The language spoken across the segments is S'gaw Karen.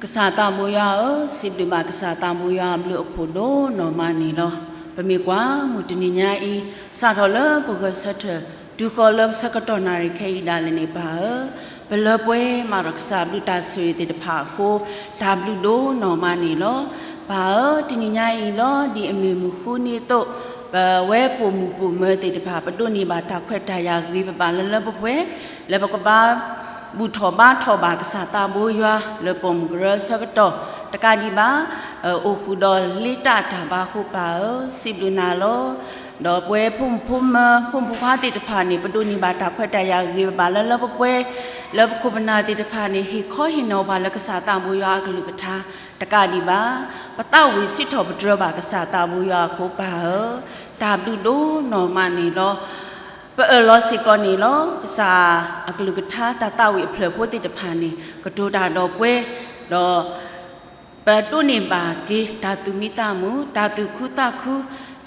ကစၢ်သးဘိယွၤဧၢ, စံးဘျုးဘၣ်ကစၢ်သးဘိယွၤအဘျုးအဖှိၣ်ဒိၣ်နီၢ်မးန့ၣ်လီၤ. ပမ့ၢ်ကွၢ်မုၢ်တနံၤညါအံၤ, စးထီၣ်လၢပဂဲၤဆၢထၢၣ် တုၤဃီၤလၢဆၢကတီၢ်နၣ်ရံၣ်ခဲအံၤဒၣ်လဲာ်န့ၣ် ပၢ်ဧၢ, ပလၢပှဲၤမးဒီးကစၢ်ဘျုးတၢ်ဆိၣ်ဂ့ၤသ့ၣ်တဖၣ်အဃိ, တၢ်ဘျုးဒိၣ်နီၢ်မးန့ၣ်လီၤ. ပၢ်ဧၢ, တနံၤညါအံၤလီၤ, ဒ်အမ့ၢ်မုၢ်ဃုနံၤအသိး, ပဝဲပိာ်မုၣ်ပိာ်မၢၤသ့ၣ်တဖၣ် ပဒိးန့ၢ်ဘၣ်တၢ်ခွဲးတၢ်ယာ်ဂ့ၤပဘၣ်လၢလၢပှဲၤပှဲၤ, လၢပကဘၣ် ဘူၣ်ထီၣ်ဘါထီၣ်ဘၣ်ကစၢ်သးဘိယွၤ လၢပိာ်မုၣ်ကရၢဆၢကတီၢ် တကးဒံးဘၣ် အိၣ်ဃုာ်ဒီးလ့တၢ်တၢ်ဘါအဃိ ပၢ်ဧၢ, စံးဘျုးနၤလီၤ. ဒီးပဝဲဖိမုၣ်ဖိမၢၤ ဖိမုၣ်ဖိခွါသ့ၣ်တဖၣ်န့ၣ် ပဒိးန့ၢ်ဘၣ်တၢ်ခွဲးတၢ်ယာ်ဂ့ၤပဘၣ်လၢလၢပှဲၤပှဲၤ, လၢပခိၣ်ပနၢ်သ့ၣ်တဖၣ်န့ၣ် ဟ့ၣ်ခီဟ့ၣ်နီၤပှၤလၢကစၢ်သးဘိယွၤအကလုၢ်ကထါ တကးဒံးဘၣ် ပသးဝံၣ်စံးထီၣ်ပတြၢၤဘၣ်ကစၢ်သးဘိယွၤအဃိ ပၢ်ဧၢ, တၢ်ဘျုးဒိၣ်နီၢ်မးန့ၣ်လီၤ. ပအၢၣ်လီၤစ့ၢ်ကီးန့ၣ်လီၤ. ကစၢ်အကလုၢ်ကထါတၢ်သးဝံၣ်အဖျၢၣ်ဖိသ့ၣ်တဖၣ်န့ၣ် ကတိၤတၢ်ဒီးပှဲၤ, ဒီး ပဒိးန့ၢ်ဘၣ်က့ၤ တၢ်သူၣ်မံသးမုာ်, တၢ်သူၣ်ခုသးခု,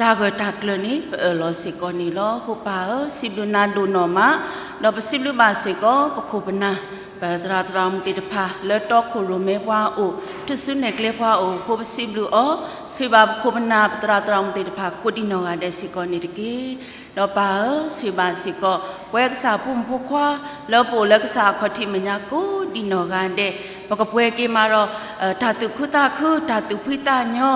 တၢ်ဂၢၢ်တၢ်ကျၢၤန့ၣ် ပအၢၣ်လီၤစ့ၢ်ကီးန့ၣ်လီၤ. အဃိပၢ်ဧၢ, စံးဘျုးနၤဒိၣ်နီၢ်မး, ဒီးပစံးဘျုးဘၣ်စ့ၢ်ကီး ပခိၣ်ပနၢ် ပသရၣ်သရၣ်မုၣ်သ့ၣ်တဖၣ် လၢတီခိၣ်ရိၣ်မဲပှၤအိၣ်, ထူၣ်စုနဲၣ်ကျဲပှၤအိၣ်အဃိ ပစံးဘျုးအီၤ, ဆိၣ်ဂ့ၤဘၣ်ပခိၣ်ပနၢ် ပသရၣ်သရၣ်မုၣ်သ့ၣ်တဖၣ် ကိးဒံနီၢ်ဂၤဒဲးစ့ၢ်ကီးန့ၣ်တက့ၢ်. ဒီးပၢ်ဧၢ, ဆိၣ်ဂ့ၤဘၣ်စ့ၢ်ကီး ပဝဲကစၢ်ဖိမုၣ်ဖိခွါ လၢပအိၣ်လၢကစၢ်အခီၣ်ထံးမဲာ်ညါကိးဒံနီၢ်ဂၤဒဲး, ပကပှဲၤက့ၤမးဒီး တၢ်သူၣ်ခုသးခု, တၢ်သူၣ်ဖှံသးညီ,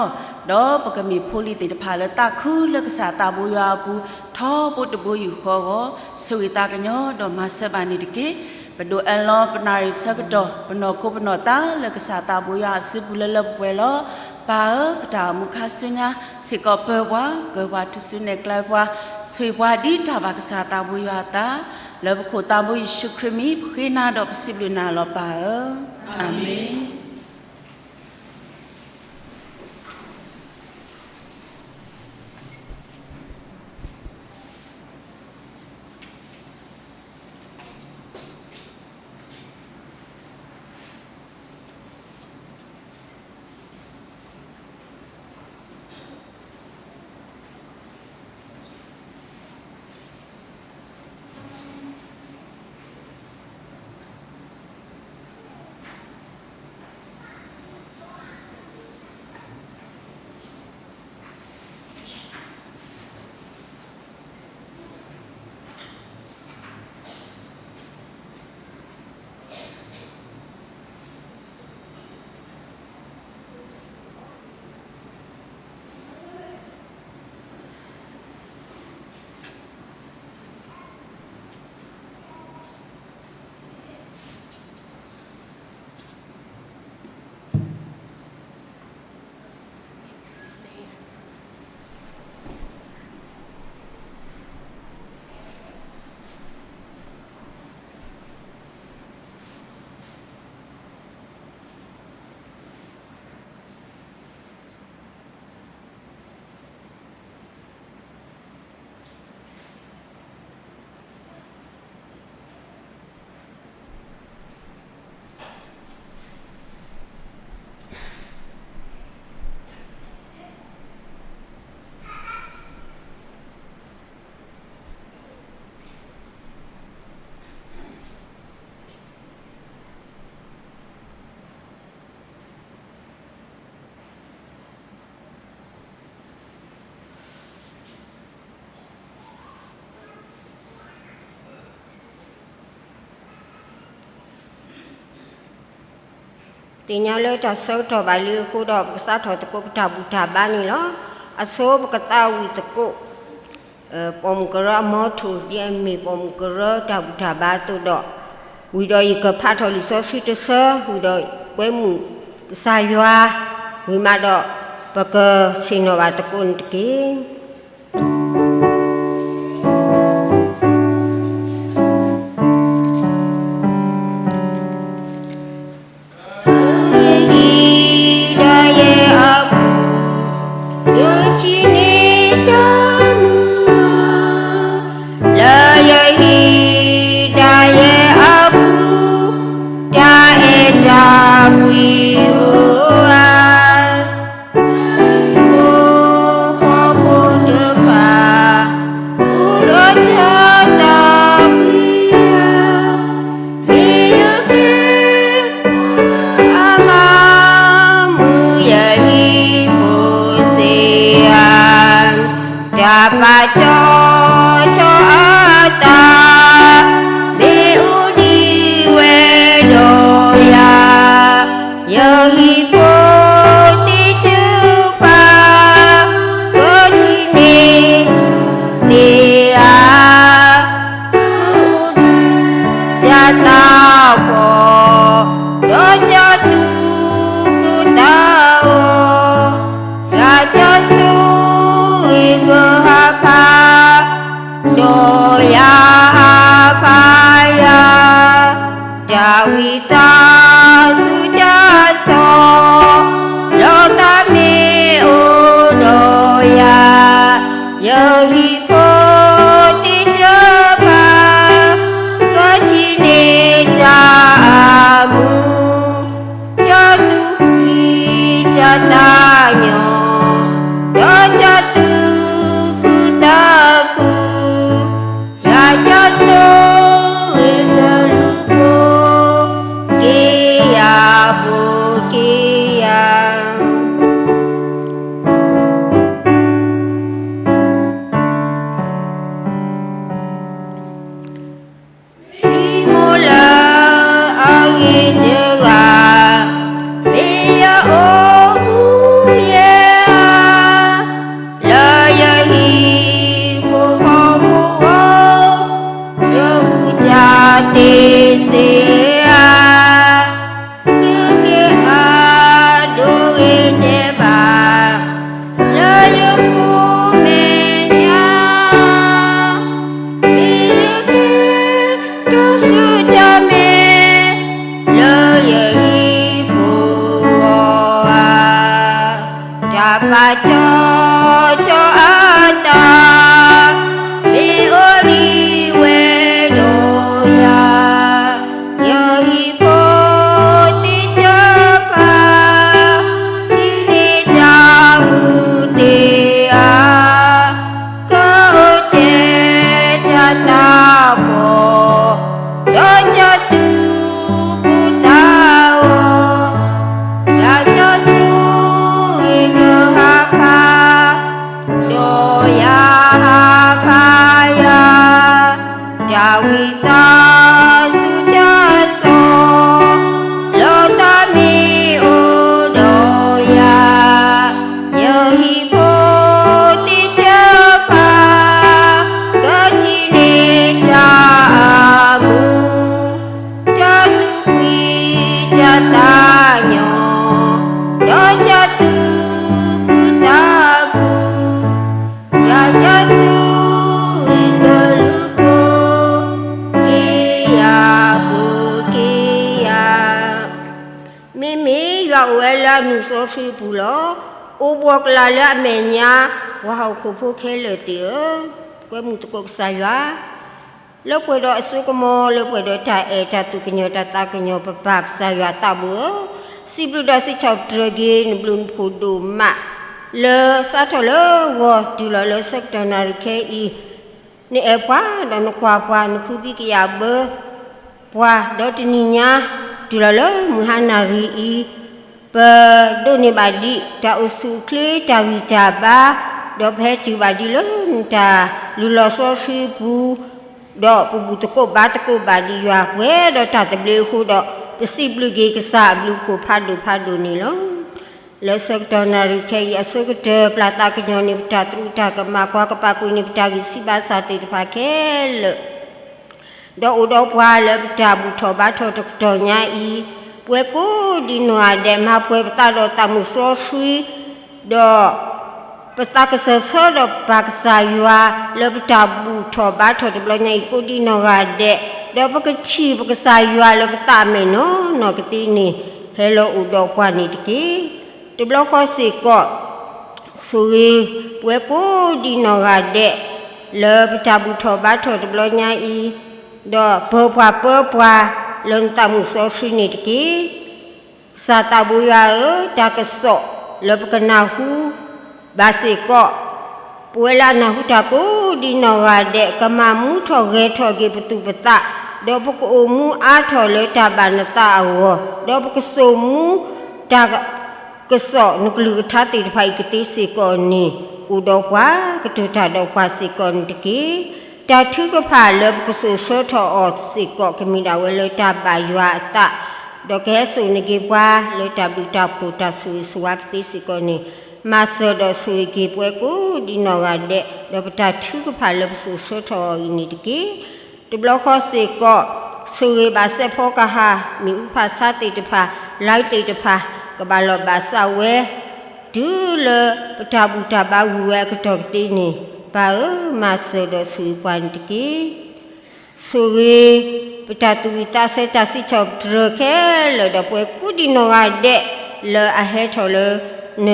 ဒီးပကမ့ၢ်ဖိလံၤသ့ၣ်တဖၣ်လၢသးခုလၢကစၢ်သးဘိယွၤအပူၤ ထီဘိတဘိယူၢ်ဃီဂီၤ, ဆိၣ်ဂ့ၤသးကညီၤ ဒီးမၤစၢၤဘၣ်န့ၣ်တက့ၢ်. ပဒိးအၢၣ်လီၤပနၣ်ရံၣ်ဆၢကတီၢ် ပနီၢ်ခိပနီၢ်သးလၢကစၢ်သးဘိယွၤအစုပူၤလၢလၢပှဲၤပှဲၤလီၤ. ပၢ်ဧၢ, ပတၢ်အိၣ်မူခါဆူညါ စ့ၢ်ကီးပၢၤပှၤ, ကၢၤပှၤထူၣ်စုနဲၣ်ကျဲပှၤ, ဆိၣ်ဂ့ၤပှၤဒ်တၢ်ဘၣ်ကစၢ်သးဘိယွၤအသး, လၢပခိၣ်သးဘိယ့ၣ်ၡူးခရံာ်မံၤ ပဃ့နၤဒီးပစံးဘျုးနၤလီၤ ပၢ်ဧၢ. အၤမ့ၣ်. သ့ၣ်ညါလၢတၢ်ဆၢကတီၢ်ဘၣ်လံအဃိဒီး ပကစးထီၣ်သကိးပတၢ်ဘူၣ်တၢ်ဘါန့ၣ်လီၤ. အဆိပကသးဝံၣ်သကိး ပိာ်မုၣ်ကရၢအမီထိၣ် ဒ်အမ့ၢ် ပိာ်မုၣ်ကရၢတၢ်ဘူၣ်တၢ်ဘါအသိးဒီး ဝံၤဒီးယကဖးထီၣ်လံာ်စီဆှံတဆၢ ဝံၤဒီးကွဲမုာ်ကစၢ်ယွၤ ဝံၤမးဒီး ပကဆ့ၣ်နီၤဘၣ်သကိးန့ၣ်တက့ၢ်. လၢယဟံၣ်ဒီးယဲအပူၤ ယထံၣ်န့ၢ်တၢ်မူ, လၢယဟံၣ်ဒီးယဲအပူၤ တၢ်အဲၣ်တၢ်ကွံအိၣ်ဧါ. ဟံၣ်ဖိဃီဖိတဖၣ် အိၣ်ဒီးတၢ်သးဝံၣ်ဧါ, မ့ၢ်ယကဲအမၤမုာ်ယဟံၣ်ဖိစ့ဧါ. တၢ်ပာ်ထီၣ်ထီအသး မ့ၢ်အိၣ်ဒံးဝဲဒီးယၤ, ယဟံၣ်ဖိသ့ၣ်တဖၣ် ကထံၣ်န့ၢ်သ့ဧါ. တၢ်သးဖီၣ် ဒီးတၢ်သူၣ်ကသးအီၤ, တၢ်ဆိၣ်ဂ့ၤကဟးဖး ဒီးယၤဟးဖးယၤ, တၢ်ဝံသးစူၤတၢ်ဆီၣ်လီၤသး မ့ၢ်အိၣ်ဒီးယၤ, ယဟံၣ်ဖိသ့ၣ်တဖၣ် ကထံၣ်န့ၢ်တၢ်အမူ တၢ်သူၣ်ဖှံတၢ်သးညီ, ဒီးတၢ်သူၣ်ခုသးခု, တၢ်ဆိၣ်ဂ့ၤကလူၤပိာ်က့ၤယၤ ပိာ်က့ၤယၤ. လံာ်မိၢ်လၢအဂ့ၤတဂၤ, မ့ၢ်ယအိၣ်မူယဲဧါ, လၢယဟံၣ်ဖိဃီဖိအဂီၢ်, ယဘူၣ်တၢ်သ့စ့ဧါ. သုက့ၤအဒိဂ့ၤတဲဘၣ် လၢယဖိမဲာ်ညါ, မ့ၢ်ယကဲတၢ်ဆူးတၢ်မဲာ် လၢယဟံၣ်ဖိအဂီၢ်ဧါ. တၢ်ပာ်ထီၣ်ထီအသး မ့ၢ်အိၣ်ဒံးဝဲဒီးယၤ, ယဟံၣ်ဖိသ့ၣ်တဖၣ် ထံၣ်န့ၢ်တၢ်မူသ့ဧါ. ကအိၣ်ထဲတၢ်သးဖီၣ် ဒီးတၢ်သူၣ်ကသးအီၤ, တၢ်ဆိၣ်ဂ့ၤကဟးဖး ဒီးယၤဟးဖးယၤ, တၢ်ဝံသးစူၤတၢ်ဆီၣ်လီၤသး မ့ၢ်အိၣ်ဒီးယၤ, ယဟံၣ်ဖိသ့ၣ်တဖၣ် ကထံၣ်န့ၢ်တၢ်အမူ တၢ်သူၣ်ဖှံတၢ်သးညီ, ဒီးတၢ်သူၣ်ခုသးခု, တၢ်ဆိၣ်ဂ့ၤကလူၤပိာ်က့ၤယၤ ပိာ်က့ၤယၤ. မ့မ့ၢ်ယွၤအိၣ်ဝဲလၢအမံၤစီဆှံအပူၤလီၤ. အိၣ်ဘှီၣ်ကလာ်လၢအမဲာ်ညါ ပှၤဟီၣ်ခိၣ်ဖိခဲလၢာ်သ့ၣ်ဧၢ, ကွဲမုာ်သကိးကစၢ်ယွၤ လၢပှဲၤဒီးအစိကမီၤ, လၢပှဲၤဒီးတၢ်အဲၣ်တၢ်သူၣ်ကညီၤတၢ်သးကညီၤ ပပၢ်ကစၢ်ယွၤသးဘိဧၢ, စံးဘျုးဒီးစံးထီၣ်ပတြၢၤက့ၤ နဘျုးနဖှိၣ်ဒိၣ်မး လၢစးထီၣ်လၢဂီၤတုၤလီၤလၢဆၢကတီၢ်နၣ်ရံၣ်ခဲအံၤ, နအဲၣ်ပှၤဒီးနကွၢ်ပှၤ နဃုဘံကယာ်ဘၢ ပှၤဒီးတနံၤညါ တုၤလီၤလၢမုၢ်ဟါနၣ်ရံၣ်အံၤ, ပဒိးန့ၢ်ဘၣ်ဒံးတၢ်အိၣ်ဆူၣ်အိၣ်ချ့ တၢ်ဂံၢ်တၢ်ဘါ, ဒီးပဟဲတုၤဘၣ်ဒံးလၢနတၢ်လုၢ်လီၢ်စီဆှံပူၤ, ဒီးပဘူၣ်သကိးဘါသကိးဘၣ်ဒံးယွၤ ပှဲၤဒီးတၢ်သဘျ့အဃိဒီး ပစံးဘျုးက့ၤကစၢ်အဘျုးအဖှိၣ်ဖးဒိၣ်ဖးဒိၣ်န့ၣ်လီၤ. လၢဆၢကတီၢ်နၣ်ရံၣ်ခဲအံၤအဆိကတၢၢ် ပျၢ်သးကညီၤန့ၢ်ပတၢ်သရူးတၢ်ကမၣ် ကွၢ်ကပာ်ကွံာ်န့ၢ်ပတၢ်ဂံၢ်ဆံးဘၣ်ဆၣ်သ့ၣ်တဖၣ်ခဲလၢာ် ဒီးအိၣ်ဒီးပှၤလၢပတၢ်ဘူၣ်ထီၣ်ဘါထီၣ်တကတီၢ်ညါအံၤ, ပဝဲကိးဒံနီၢ်ဂၤဒဲး မၤပှဲၤပသးဒီးသးမုၢ်စီဆှံ, ဒီးပသးကစၢၢ်ဆၢဒီးပၢ်ကစၢ်ယွၤ လၢပတၢ်ဘူၣ်ထီၣ်ဘါထီၣ်တဘျီညါအံၤကိးဒံနီၢ်ဂၤဒဲး, ဒီးပကထံၣ်ပကစၢ်ယွၤလၢပသးအမဲာ်နီၢ်နီၢ်ကသ့န့ၣ် ဟဲလီၤအိၣ်ဒီးပှၤန့ၣ်တက့ၢ်. တဘျီဃီစ့ၢ်ကီး ဆိၣ်ဂ့ၤပဝဲကိးဒံနီၢ်ဂၤဒဲး လၢပတၢ်ဘူၣ်ထီၣ်ဘါထီၣ်တဘျီညါအံၤ, ဒီးပၢၤပှၤပၢပှၤလၢနသးမုၢ်စီဆှံန့ၣ်တက့ၢ်. ကစၢ်သးဘိယွၤဧၢ, တၢ်ကစီၣ်လၢပကနၢ်ဟူဘၣ်စ့ၢ်ကီး ပဝဲလၢအနၢ်ဟူတၢ်ကိးဒံနီၢ်ဂၤဒဲး ကမၤမူထီၣ်ဂဲၤထီၣ်က့ၤပသူၣ်ပသး, ဒီးပကအိၣ်မူအါထီၣ်လၢတၢ်ဘၣ်နသးအဂီၢ်, ဒီးပကစိာ်မူတၢ် ကစီၣ်နကလုၢ်ကထါသ့ၣ်တဖၣ်အံၤကသ့စ့ၢ်ကီးန့ၣ်, အိၣ်ဒီးပှၤကတိၤတၢ်ဒီးပှၤစ့ၢ်ကီးန့ၣ်တက့ၢ်. တၢ်ထုကဖၣ်လၢပကစိာ်ဆှၢထီၣ်အီၤစ့ၢ်ကီး ကမ့ၢ်ဒၣ်ဝဲလၢတၢ်ဘၣ်ယွၤအသး, ဒီးကဟဲစိာ်န့ၢ်က့ၤပှၤလၢတၢ်ဘျုးတၢ်ဖှိၣ်တၢ်ဆိၣ်ဂ့ၤဆိၣ်ဝါကသ့စ့ၢ်ကီးန့ၣ်, မၤစၢၤဒီးဆိၣ်ဂ့ၤက့ၤပဝဲကိးဒံနီၢ်ဂၤဒဲး ဒီးပတၢ်ထုကဖၣ်လၢပစိာ်ဆှၢထီၣ်အီၤအံၤန့ၣ်တက့ၢ်. တဘျီဃီစ့ၢ်ကီး ဆိၣ်ဂ့ၤဘၣ်စဲးဖီကဟၣ် မ့ၣ်အူဖးဆါသ့ၣ်တဖၣ် လါသ့ၣ်တဖၣ် ကဘၣ်လီၤဘၣ်စးဝဲ တုၤလၢပတၢ်ဘူၣ်တၢ်ဘါဝံၤဝဲအကတီၢ်ကသ့န့ၣ်, ပၢ်ဧၢ, မၤစၢၤဒီးဆိၣ်ဂ့ၤပှၤန့ၣ်တက့ၢ်. ဆိၣ်ဂ့ၤ ပတၢ်သူၣ်ဝံၣ်သးဆၢတၢ်စံးထီၣ်ပတြၢၤခဲလၢာ် ဒီးပဝဲကိးဒံနီၢ်ဂၤဒဲး လၢအဟဲထီၣ်လၢ န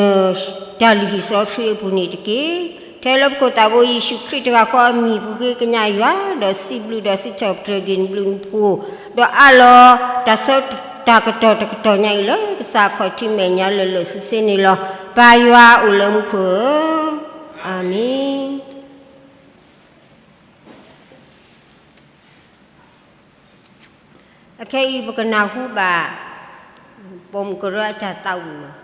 တၢ်လုၢ်ဟံၣ်စီဆှံအပူၤန့ၣ်တက့ၢ်. ထဲလၢပခိၣ်သးဘိယ့ၣ်ၡူးခရံာ်တဂၤဃီအမံၤ ပဃ့ကညးယွၤ ဒီးစံးဘျုးဒီးစံးထီၣ်ပတြၢၤက့ၤနဘျုးနဖှိၣ်, ဒီးအးလီၤတၢ်ဆၢတၢ်ကတီၢ်တကတီၢ်ညါအံၤလၢကစၢ်အခီၣ်ထံးမဲာ်ညါလၢာ်လၢာ်ဆ့ဆ့န့ၣ်လီၤ. ပၢ်ယွၤအိၣ်လၢမူခိၣ်ဧၢ, အၤမ့ၣ်. အခဲအံၤပကနၢ်ဟူဘၣ် ပိာ်မုၣ်ကရၢအတၢ်သးဝံၣ်လီၤ.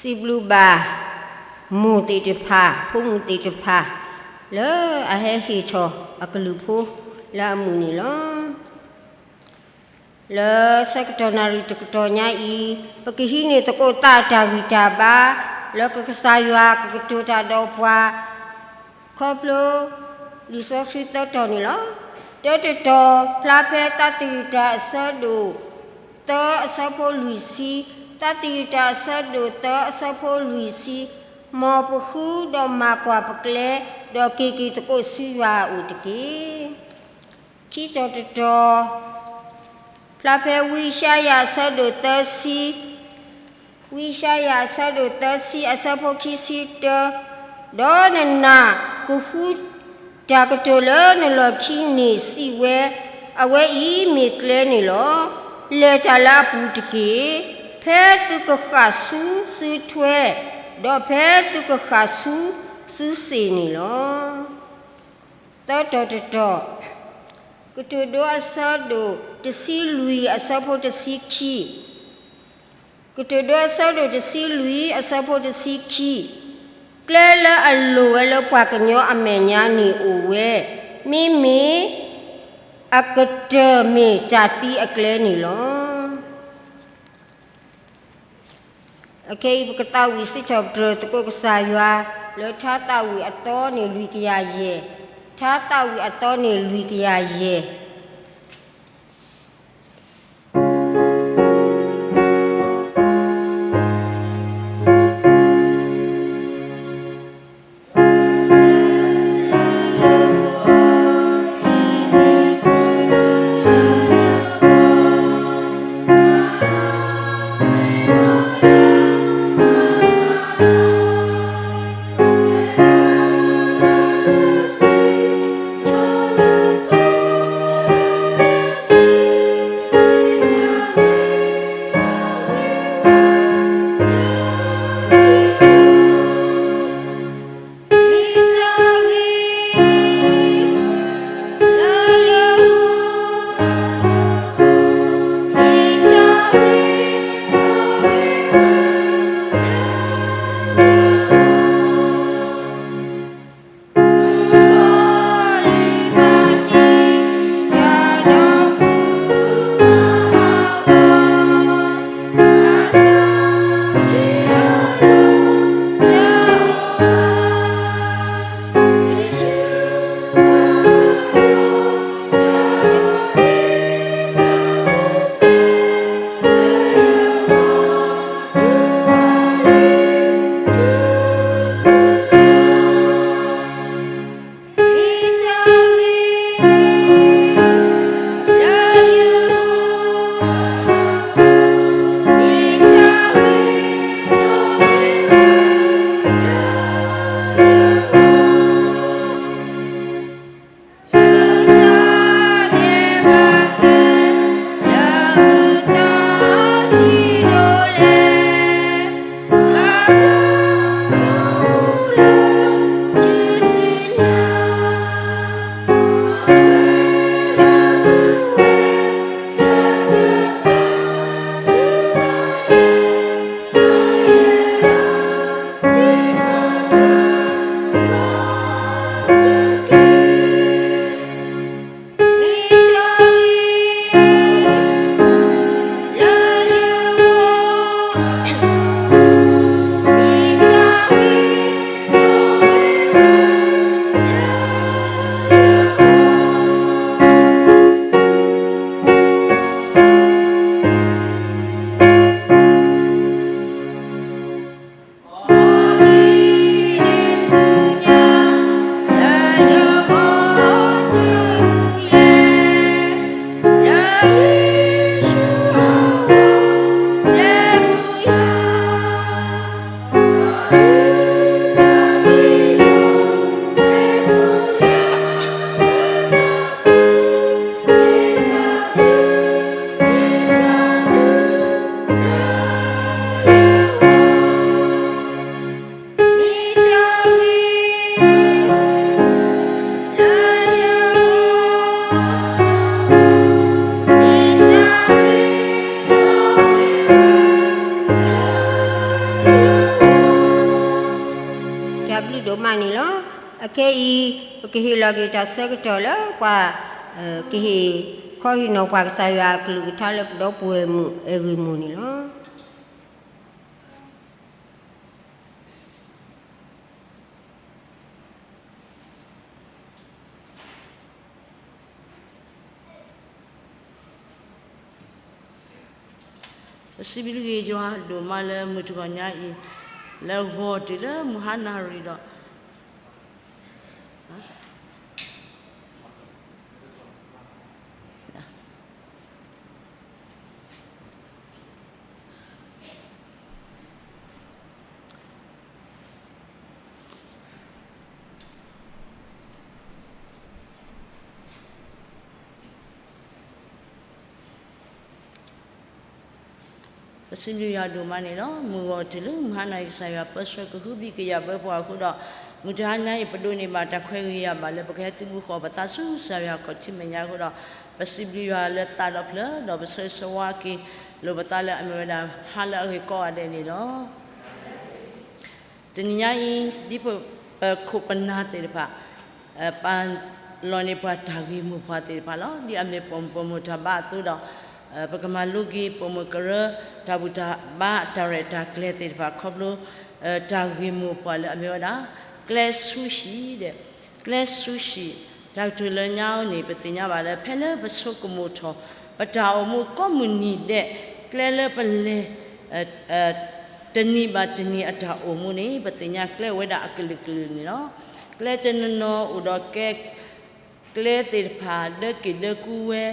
စံးဘျုးဘၣ် မိၢ်သ့ၣ်တဖၣ် ဖိမုၣ်သ့ၣ်တဖၣ် လၢအဟဲဟ့ၣ်ထီၣ်အကလုၢ်ဖိလၢအမုာ်န့ၣ်လီၤ. လၢဆၢကတီၢ်နၣ်ရံၣ်တကတီၢ်ညါအံၤ ပကဟံးန့ၢ်သကိးသးတၢ်ဂံၢ်တၢ်ဘါ လၢကကစၢ်ယွၤကကတိၤတၢ်ဒီးပှၤ ခီဖျိလံာ်စီဆှံသၢတီၤန့ၣ်လီၤ. တၢတတီၤ ဖျါဖဲသးသယုၢ်တၢ်အဆၢဒိၣ်သၢအဆၢဖိလွံၢ်ဆံ, သးသယုၢ်တၢ်အဆၢဒိၣ်သၢအဆၢဖိလွံၢ်ဆံ, မ်ပဃုဒီးမၤကွၢ်ပကျဲ, ဒီးက့ၤက့ၤသကိးဆူယွၤအအိၣ်တက့ၢ်. ခံတီၤတတီၤ ဖျါဖဲဝံယၡါယၤအဆၢဒိၣ်သၢဆံ, ဝံယၡါယၤအဆၢဒိၣ်သၢဆံအဆၢဖိခံဆံတၢ, ဒီးနနာ်ကဟူတၢ်ကတိၤလၢနလီၢ်ခံန့ၣ်စံးဝဲ, အဝဲအံၤမ့ၢ်ကျဲန့ၣ်လီၤ. လဲၤတၢ်လၢအပူၤတက့ၢ်. ဖဲသုကဃၣ်ဆူသုထွဲ, ဒီးဖဲသုကဃၣ်ဆူသုစ့ၣ်န့ၣ်လီၤ. သၢတီၤတတီၤ, ကတိၤဒိအဆၢဒိၣ်တဆံလွံၢ်အဆၢဖိတဆံခံ, ကတိၤဒိအဆၢဒိၣ်တဆံလွံၢ်အဆၢဖိတဆံခံ, ကျဲလၢအလိၣ်ဝဲလၢပှၤကညီအမဲာ်ညါန့ၣ်အိၣ်ဝဲ, မ့မ့ၢ်အကတၢၢ်မ့ၢ်တၢ်သံအကျဲန့ၣ်လီၤ. အခဲအံၤပကသးဝံၣ်စံးထီၣ်ပတြၢၤသကိးကစၢ်ယွၤ လၢထါသးဝံၣ်အသီန့ၣ်လွံၢ်ကယၤယဲၢ်, ထါသးဝံၣ်အသီန့ၣ်လွံၢ်ကယၤယဲၢ်. ကဟ့ၣ်လီၤက့ၤတၢ်ဆၢကတီၢ်လၢပှၤ ကဟ့ၣ်ခီဟ့ၣ်နီၤပှၤကစၢ်ယွၤအကလုၢ်ကထါလၢပဒီပုၢ်ဝဲၢ်မုၣ်အဲၣ်ဂ့ၢ်မိၢ်န့ၣ်လီၤ. ပစံးဘျုးက့ၤယွၤဒိၣ်မးလၢမုၢ်တဂီၤညါအံၤ လၢဂီၤတုၤလၢမုၢ်ဟါနၣ်ရံၣ်ဒီး ပစံးဘျုးယွၤဒိၣ်မးန့ၣ်လီၤ. မုၢ်ဂီၤတုၤလၢမုၢ်ဟါနၣ်ရံၣ် ကစၢ်ယွၤပၢဆှၢကဟုဘံၣ်ကယာ်ဘၢပှၤအဃိဒီး မုၢ်တဟါညါအံၤ ပဒိးန့ၢ်ဘၣ်တၢ်ခွဲးဂ့ၤယာ်ဘၣ်လၢ ပကဟဲသုးမုၢ်ဃီၤပသးဆူကစၢ်ယွၤခီၣ်ထံးမဲာ်ညါအဃိဒီး ပစံးဘျုးယွၤလၢသးဒီဖျၢၣ် ဒီးပဆၢဂ့ၤဆၢဝါက့ၤလိာ်ပသးလၢအမ့ၢ်ဝဲဒၣ် ဟါလၢအဂ့ၤကိးဂၤဒဲးန့ၣ်လီၤ. တနံၤညါအံၤ ဒ်ပခိၣ်ပနၢ်သ့ၣ်တဖၣ် ပာ်လီၤန့ၢ်ပှၤတၢ်ဂ့ၢ်မိၢ်ပှၢ်သ့ၣ်တဖၣ်လီၤ. ဒ်အမ့ၢ်ပိာ်မုၣ်ပိာ်မုၣ်တၢ်ဘါအသိးဒီး ပကမၤလိက့ၤပိာ်မုၣ်ကရၢ တၢ်ဘူၣ်တၢ်ဘါအတၢ်ရဲၣ်တၢ်ကျဲၤသ့ၣ်တဖၣ် ခီဖျိ တၢ်ဂ့ၢ်မိၢ်ပှၢ်လၢအမ့ၢ်ဝဲဒၣ် ကျဲဆူဟံၣ်ဒီး ကျဲဆူဟံၣ် တၢ်ကတိၤလၢညါအံၤန့ၣ် ပသ့ၣ်ညါဘၣ်လၢ ဖဲလၢပဆိကမိၣ်ထီၣ် ပတၢ်အိၣ်မူကိးမုၢ်နံၤဒဲး ကျဲလၢပလဲၤ တနံၤဘၣ်တနံၤအတၢ်အိၣ်မူန့ၣ် ပသ့ၣ်ညါကျဲအိၣ်ဝဲဒၣ်အကလုာ်ကလုာ်န့ၣ်လီၤ. ကျဲတနီၤနီၤအိၣ်ဒီးကဲ ကျဲသ့ၣ်တဖၣ်ဒၢက့ၤဒၢကူဝဲ,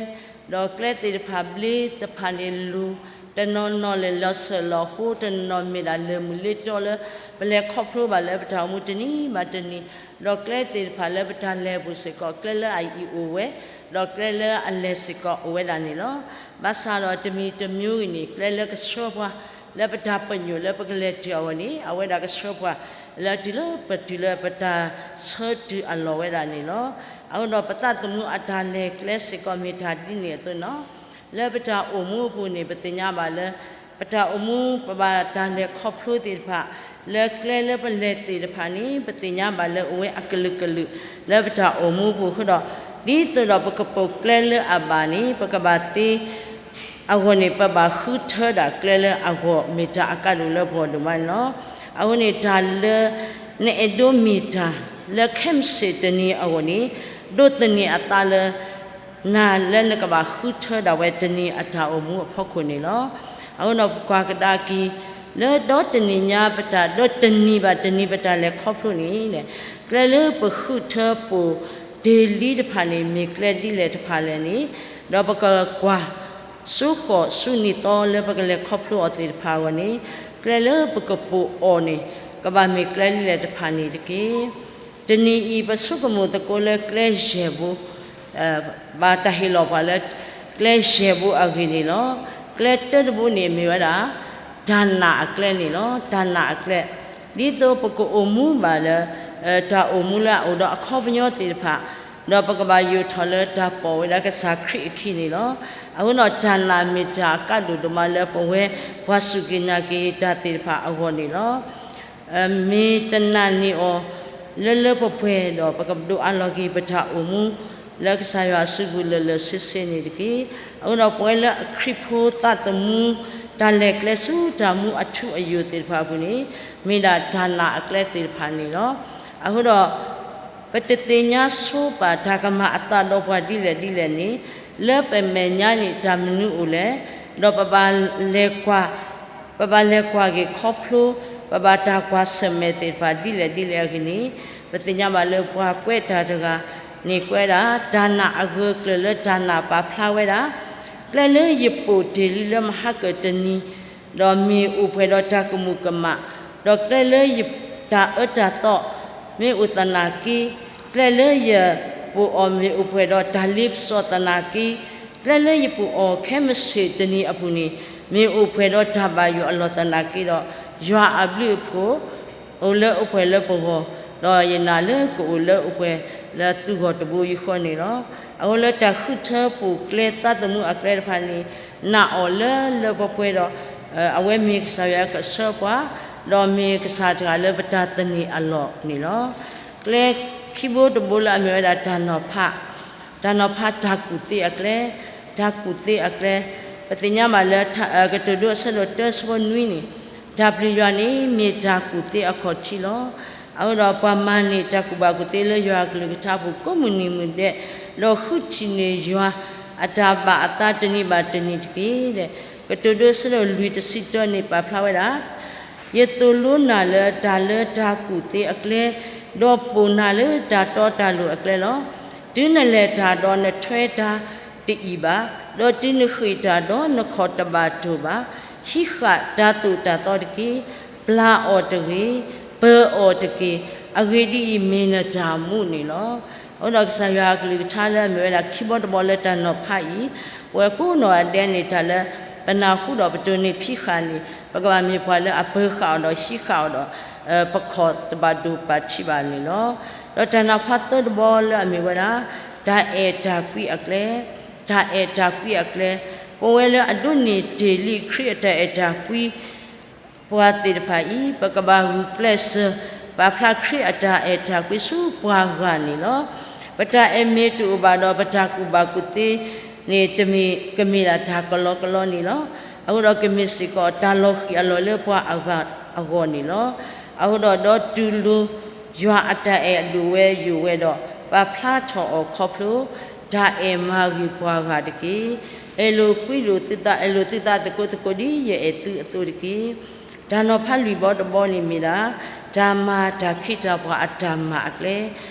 ဒီးကျဲသ့ၣ်တဖၣ်ဘျ့တဖၣ်န့ၣ်လိၤ, တနီၤနီၤလဲၤလီၤဆၢၣ်လီၤဃိ, တနီၤနီၤမ့ၢ်ဒၣ်လၢၢ်မုၢ်လ့တီလၢ ပလဲၤခီဖျိဘၣ်လၢပတၢ်အိၣ်မူတနံၤဘၣ်တနံၤ, ဒီးကျဲသ့ၣ်တဖၣ်လၢပတၢ်လဲၤအပူၤစ့ၢ်ကီး ကျဲလၢအအံၤအိၣ်ဝဲ, ဒီးကျဲလၢအလဲၤစ့ၢ်ကီးအိၣ်ဝဲဒၣ်န့ၣ်လီၤ. ဘၣ်ဆၣ်ဒီးတမံၤတမံၤဂ့ၤန့ၣ် ကျဲလၢကဆှၢပှၤ လၢပတၢ်ပညိၣ်လၢပကလဲၤတုၤအဂီၢ်န့ၣ် အဝဲဒၣ်ကဆှၢပှၤ လၢတုၤလၢပတုၤလၢပတၢ်ဆၢတုၤအလီၢ်ဝဲဒၣ်န့ၣ်လီၤ. အဃိဒီးပသးသမူအတၢ်လဲၤကျဲစ့ၢ်ကီးမ့ၢ်တၢ်ဒ်န့ၣ်အသိးနီၤ, လၢပတၢ်အိၣ်မူအပူၤန့ၣ် ပသ့ၣ်ညါဘၣ်လၢ ပတၢ်အိၣ်မူပဘၣ်တၢ်လဲၤခီဖျိသ့ၣ်တဖၣ် လၢကျဲလၢပလဲၤသ့ၣ်တဖၣ်န့ၣ် ပသ့ၣ်ညါဘၣ်လၢအိၣ်ဝဲအကလုာ်ကလုာ် လၢပတၢ်အိၣ်မူပူၤအဃိဒီး ဒ်သိးဒီးပကပိာ်ကျဲလၢအဘၣ်န့ၣ် ပကဘၣ်သ့ အဂီၢ်န့ၣ် ပဘၣ်ဃုထၢဒၣ်ကျဲလၢအဂီၢ်မ့ၢ်တၢ်အကါဒိၣ်လၢပဂီၢ်ဒိၣ်မးန့ၣ်လီၤ. အဃိန့ၣ် တၢ်လၢ နအဲၣ်ဒိးမ့ၢ်တၢ် လၢခဲမုၢ်ဆ့ၣ်တနံၤအဂီၢ်န့ၣ် ဒိးသန့ၤအသးလၢ နၤလၢနကဘၣ်ဃုထၢဒၣ်ဝဲတနံၤအတၢ်အိၣ်မူအဖီခိၣ်န့ၣ်လီၤ. အဃိဒီးပကွၢ်ကဒါက့ၤ လၢဒီတနံၤညါပတၢ် ဒီတနံၤဘၣ်တနံၤပတၢ်လဲၤခီဖျိန့ၣ် ကျဲလၢပဃုထၢပိာ်တ့ၢ်လံတဖၣ်န့ၣ် မ့ၢ်ကျဲဒ်လဲၣ်တဖၣ်လဲၣ်န့ၣ် ဒီးပကကွၢ် ဆူဃီၣ်ဆူနံၤသီလၢပကလဲၤခီဖျိအီၤသ့ၣ်တဖၣ်အဂီၢ်န့ၣ် ကျဲလၢပကပိာ်အီၤန့ၣ် ကဘၣ်မ့ၢ်ကျဲဒ်လဲၣ်တဖၣ်န့ၣ်တက့ၢ်. တနံၤအံၤ ပဆိကမိၣ်သကိးလၢကျဲယဲၢ်ဘိ ဘၣ်တၢ်ဟ့ၣ်လီၤပှၤလၢ ကျဲယဲၢ်ဘိအဂ့ၢ်န့ၣ်လီၤ. ကျဲတၢတဘိန့ၣ်မ့ၢ်ဝဲဒၣ် တၢ်နာ်အကျဲန့ၣ်လီၤ. တၢ်နာ်အကျဲ ဒ်သိးပကအိၣ်မူဘၣ်လၢ တၢ်အိၣ်မူလၢအအိၣ်ဒီးအခီပညီသ့ၣ်တဖၣ် ဒီးပကဘၣ်ယိာ်ထီၣ်လၢတၢ်ပိာ်ဝဲဒၣ်ကစၢ်ခရံာ်အခံန့ၣ်လီၤ. အဃိဒီးတၢ်နာ်မ့ၢ်တၢ်အကါဒိၣ်ဒိၣ်မးလၢပဝဲ ပှၤစူၢ်က့ၤနာ်က့ၤတၢ်သ့ၣ်တဖၣ်အဂီၢ်န့ၣ်လီၤ. မ့ၢ်တနာ်န့ၢ်အီၤ လၢလၢပှဲၤပှဲၤဒီး ပကဒိးအးလီၤက့ၤပတၢ်အိၣ်မူ လၢကစၢ်ယွၤအစုပူၤလၢာ်လၢာ်ဆ့ဆ့န့ၣ်တက့ၢ်. အဃိဒီးပဝဲလၢအခရံာ်ဖိသးသမူ တၢ်လဲၤကျဲဆူတၢ်မူအထူအယိာ်သ့ၣ်တဖၣ်အပူၤန့ၣ် မ့ၢ်ဒၣ်တၢ်နာ်အကျဲသ့ၣ်တဖၣ်န့ၣ်လီၤ. အဃိဒီး ပတသ့ၣ်ညါဆိပာ်တၢ်ကမၤအသးဒီးပှၤဒ်လဲၣ်ဒ်လဲၣ်န့ၣ် လၢပမဲာ်ညါန့ၣ်တၢ်မနုၤအိၣ်လဲၣ်, ဒီးပဘၣ်လဲၤကွၢ် ပဘၣ်လဲၤကွၢ်က့ၤခီဖျိ ပဘၣ်တၢ်ကွၢ်ဆၢၣ်မဲာ်သ့ၣ်တဖၣ်ဒ်လဲၣ်ဒ်လဲၣ်အဂ့ၢ်န့ၣ် ပသ့ၣ်ညါဘၣ်လၢပှၤကွဲးတၢ်တဂၤန့ၣ်ကွဲးဒၣ် တၢ်နာ်အဂၢၢ်ကျၢၤလၢတၢ်နာ်ပာ်ဖျါဝဲဒၣ် ကျဲလၢယပိာ်တ့ၢ်လံလၢမဟါကၢၣ်တနံၤ ဒီးမ့ၢ်အိၣ်ပှဲၤဒီးတၢ်ကမူၤကမၣ်, ဒီးကျဲလၢယတၢ်အၢတၢ်သီ မ့ၢ်အိၣ်သနာ်က့, ကျဲလၢယပိာ်အီၤမ့ၢ်အိၣ်ပှဲၤဒီးတၢ်လ့ပစီသနာ်က့, ကျဲလၢယပိာ်အီၤခဲမုၢ်ဆ့ၣ်တနံၤအပူၤန့ၣ် မ့ၢ်အိၣ်ပှဲၤဒီးတၢ်ဘၣ်ယိၣ်အလီၢ်သနာ်က့ဒီး, ယွၤအဘျုးအဖှိၣ် အိၣ်လၢအိၣ်ပှဲၤလၢပဂီၢ်, ဒီးယနာ်လၢကအိၣ်လၢအိၣ်ပှဲၤလၢသုဂီၢ်တဘိယူၢ်ဃီန့ၣ်လီၤ. အဃိလၢတၢ်ဃုထၢပိာ်ကျဲသးသမူအကျဲတဖၣ်န့ၣ် နာ်အီၤလၢလၢပှဲၤပှဲၤဒီး အဝဲမ့ၢ်ကစၢ်ယွၤကဆှၢပှၤ, ဒီးမ့ၢ်ကစၢ်တဂၤလၢပတၢ်သန့ၤအလီၢ်န့ၣ်လီၤ. ကျဲ ခံဘိတဘိလၢအမ့ၢ်ဝဲဒၣ်တၢ်နီၤဖး, တၢ်နီၤဖးတၢ်ကူၣ်သ့အကျဲ, တၢ်ကူၣ်သ့အကျဲ, ပသ့ၣ်ညါဘၣ်လၢ ကတိၤဒိအဆၢဒိၣ်တၢဆၢဖိနွံန့ၣ်, တၢ်ပျံၤယွၤန့ၣ်မ့ၢ်တၢ်ကူၣ်သ့အခီၣ်ထံးလီၤ. အဃိဒီးပှၤမၤန့ၢ်တၢ်ကူၣ်ဘၣ်ကူၣ်သ့လၢယွၤအကလုၢ်ကထါအပူၤ ကိးမုၢ်နံၤမုၢ်ဒဲး, ဒီးဃုထံၣ်န့ၢ်ယွၤအတၢ်ဘၣ်အသးတနံၤဘၣ်တနံၤတက့ၢ်. ကတိၤဒိအဆၢဒိၣ်လွံၢ်တဆံတၢန့ၣ်ပာ်ဖျါဝဲဒၣ် ယသိၣ်လိနၤလၢတၢ်လၢတၢ်ကူၣ်သ့အကျဲ, ဒီးပိာ်နၤလၢတၢ်တီတၢ်လိၤအကျဲလီၤ. တုၤနလဲၤတၢ်ဒီးနထွဲတၢ်တအံၣ်ဘၣ်, ဒီးတုၤနဃ့ၢ်တၢ်ဒီးနခီၣ်တဘၣ်တိၢ်ဘၣ်, ဟံးဃာ်တၢ်သိၣ်တၢ်သီတက့ၢ်. ပျၢ်အီၤတဂ့ၤ, ပၢၤအီၤတက့ၢ်. အဂ့ၢ်ဒ်အံၤ, မ့ၢ်နတၢ်မူန့ၣ်လီၤ. အဃိဒီးကစၢ်ယွၤအကလုၢ်ကထါလၢအမ့ၢ်ဝဲဒၣ်ခံဘီတဘီလၢတၢ်နီၤဖးအံၤ, ပဝဲကိးနီၢ်ဂၤဒဲးန့ၣ် တၢ်လၢပနၢ်ဟူဒီးပတိၢ်နီၣ်ဖံးဃာ်န့ၣ် ပကဘၣ်မ့ၢ်ပှၤလၢအပၢၤဃာ်အီၤဒီးဟံးဃာ်အီၤဒီး ပခီၣ်တဘၣ်ဒိၣ်ပာ်ထံဘၣ်န့ၣ်လီၤ. ဒီးတၢ်နီၤဖးသၢတဘီလၢအမ့ၢ်ဝဲဒၣ် တၢ်အဲၣ်တၢ်ကွံအကျဲ, တၢ်အဲၣ်တၢ်ကွံအကျဲ, ပဝဲလၢအဒိးန့ၢ်တ့ၢ်လံခရံာ်အတၢ်အဲၣ်တၢ်ကွံ ပှၤသ့ၣ်တဖၣ်အံၤ ပကဘၣ်ဂုာ်ကျဲးစၢး ပာ်ဖျါခရံာ်အတၢ်အဲၣ်တၢ်ကွံဆူပှၤဂၤန့ၣ်လီၤ. ပတၢ်အဲၣ်မ့ၢ်တအိၣ်ဘၣ်ဒီး ပတၢ်ကူၣ်ဘၣ်ကူၣ်သ့န့ၣ် တမ့ၢ်ကမ့ၢ်ဒၣ်တၢ်ကလီကလီန့ၣ်လီၤ. အဃိဒီးကမ့ၢ်စ့ၢ်ကီးတၢ်လီၤဃံၤအလီၢ်လၢပှၤအဂၤအဂီၢ်န့ၣ်လီၤ. အဃိဒီး ဒီးတူၢ်လိာ်ယွၤအတၢ်အဲၣ်အဒိၣ်ဝဲယိာ်ဝဲဒီး ပာ်ဖျါထီၣ်အီၤခီဖျိ တၢ်အဲၣ်မၤဂ့ၤပှၤဂၤတက့ၢ်. အဲၣ်လိာ်ကွံလိာ်သုသး, အဲၣ်လိာ်သုသးသကိးသကိးဒ်ယအဲၣ်သုအသိးတက့ၢ်. တၢ်နီၤဖးလွံၢ်ဘီတဘီန့ၣ်မ့ၢ်ဒၣ် တၢ်မၤတၢ်ခ့တၢ်ပှၤအတၢ်မၤအကျဲ,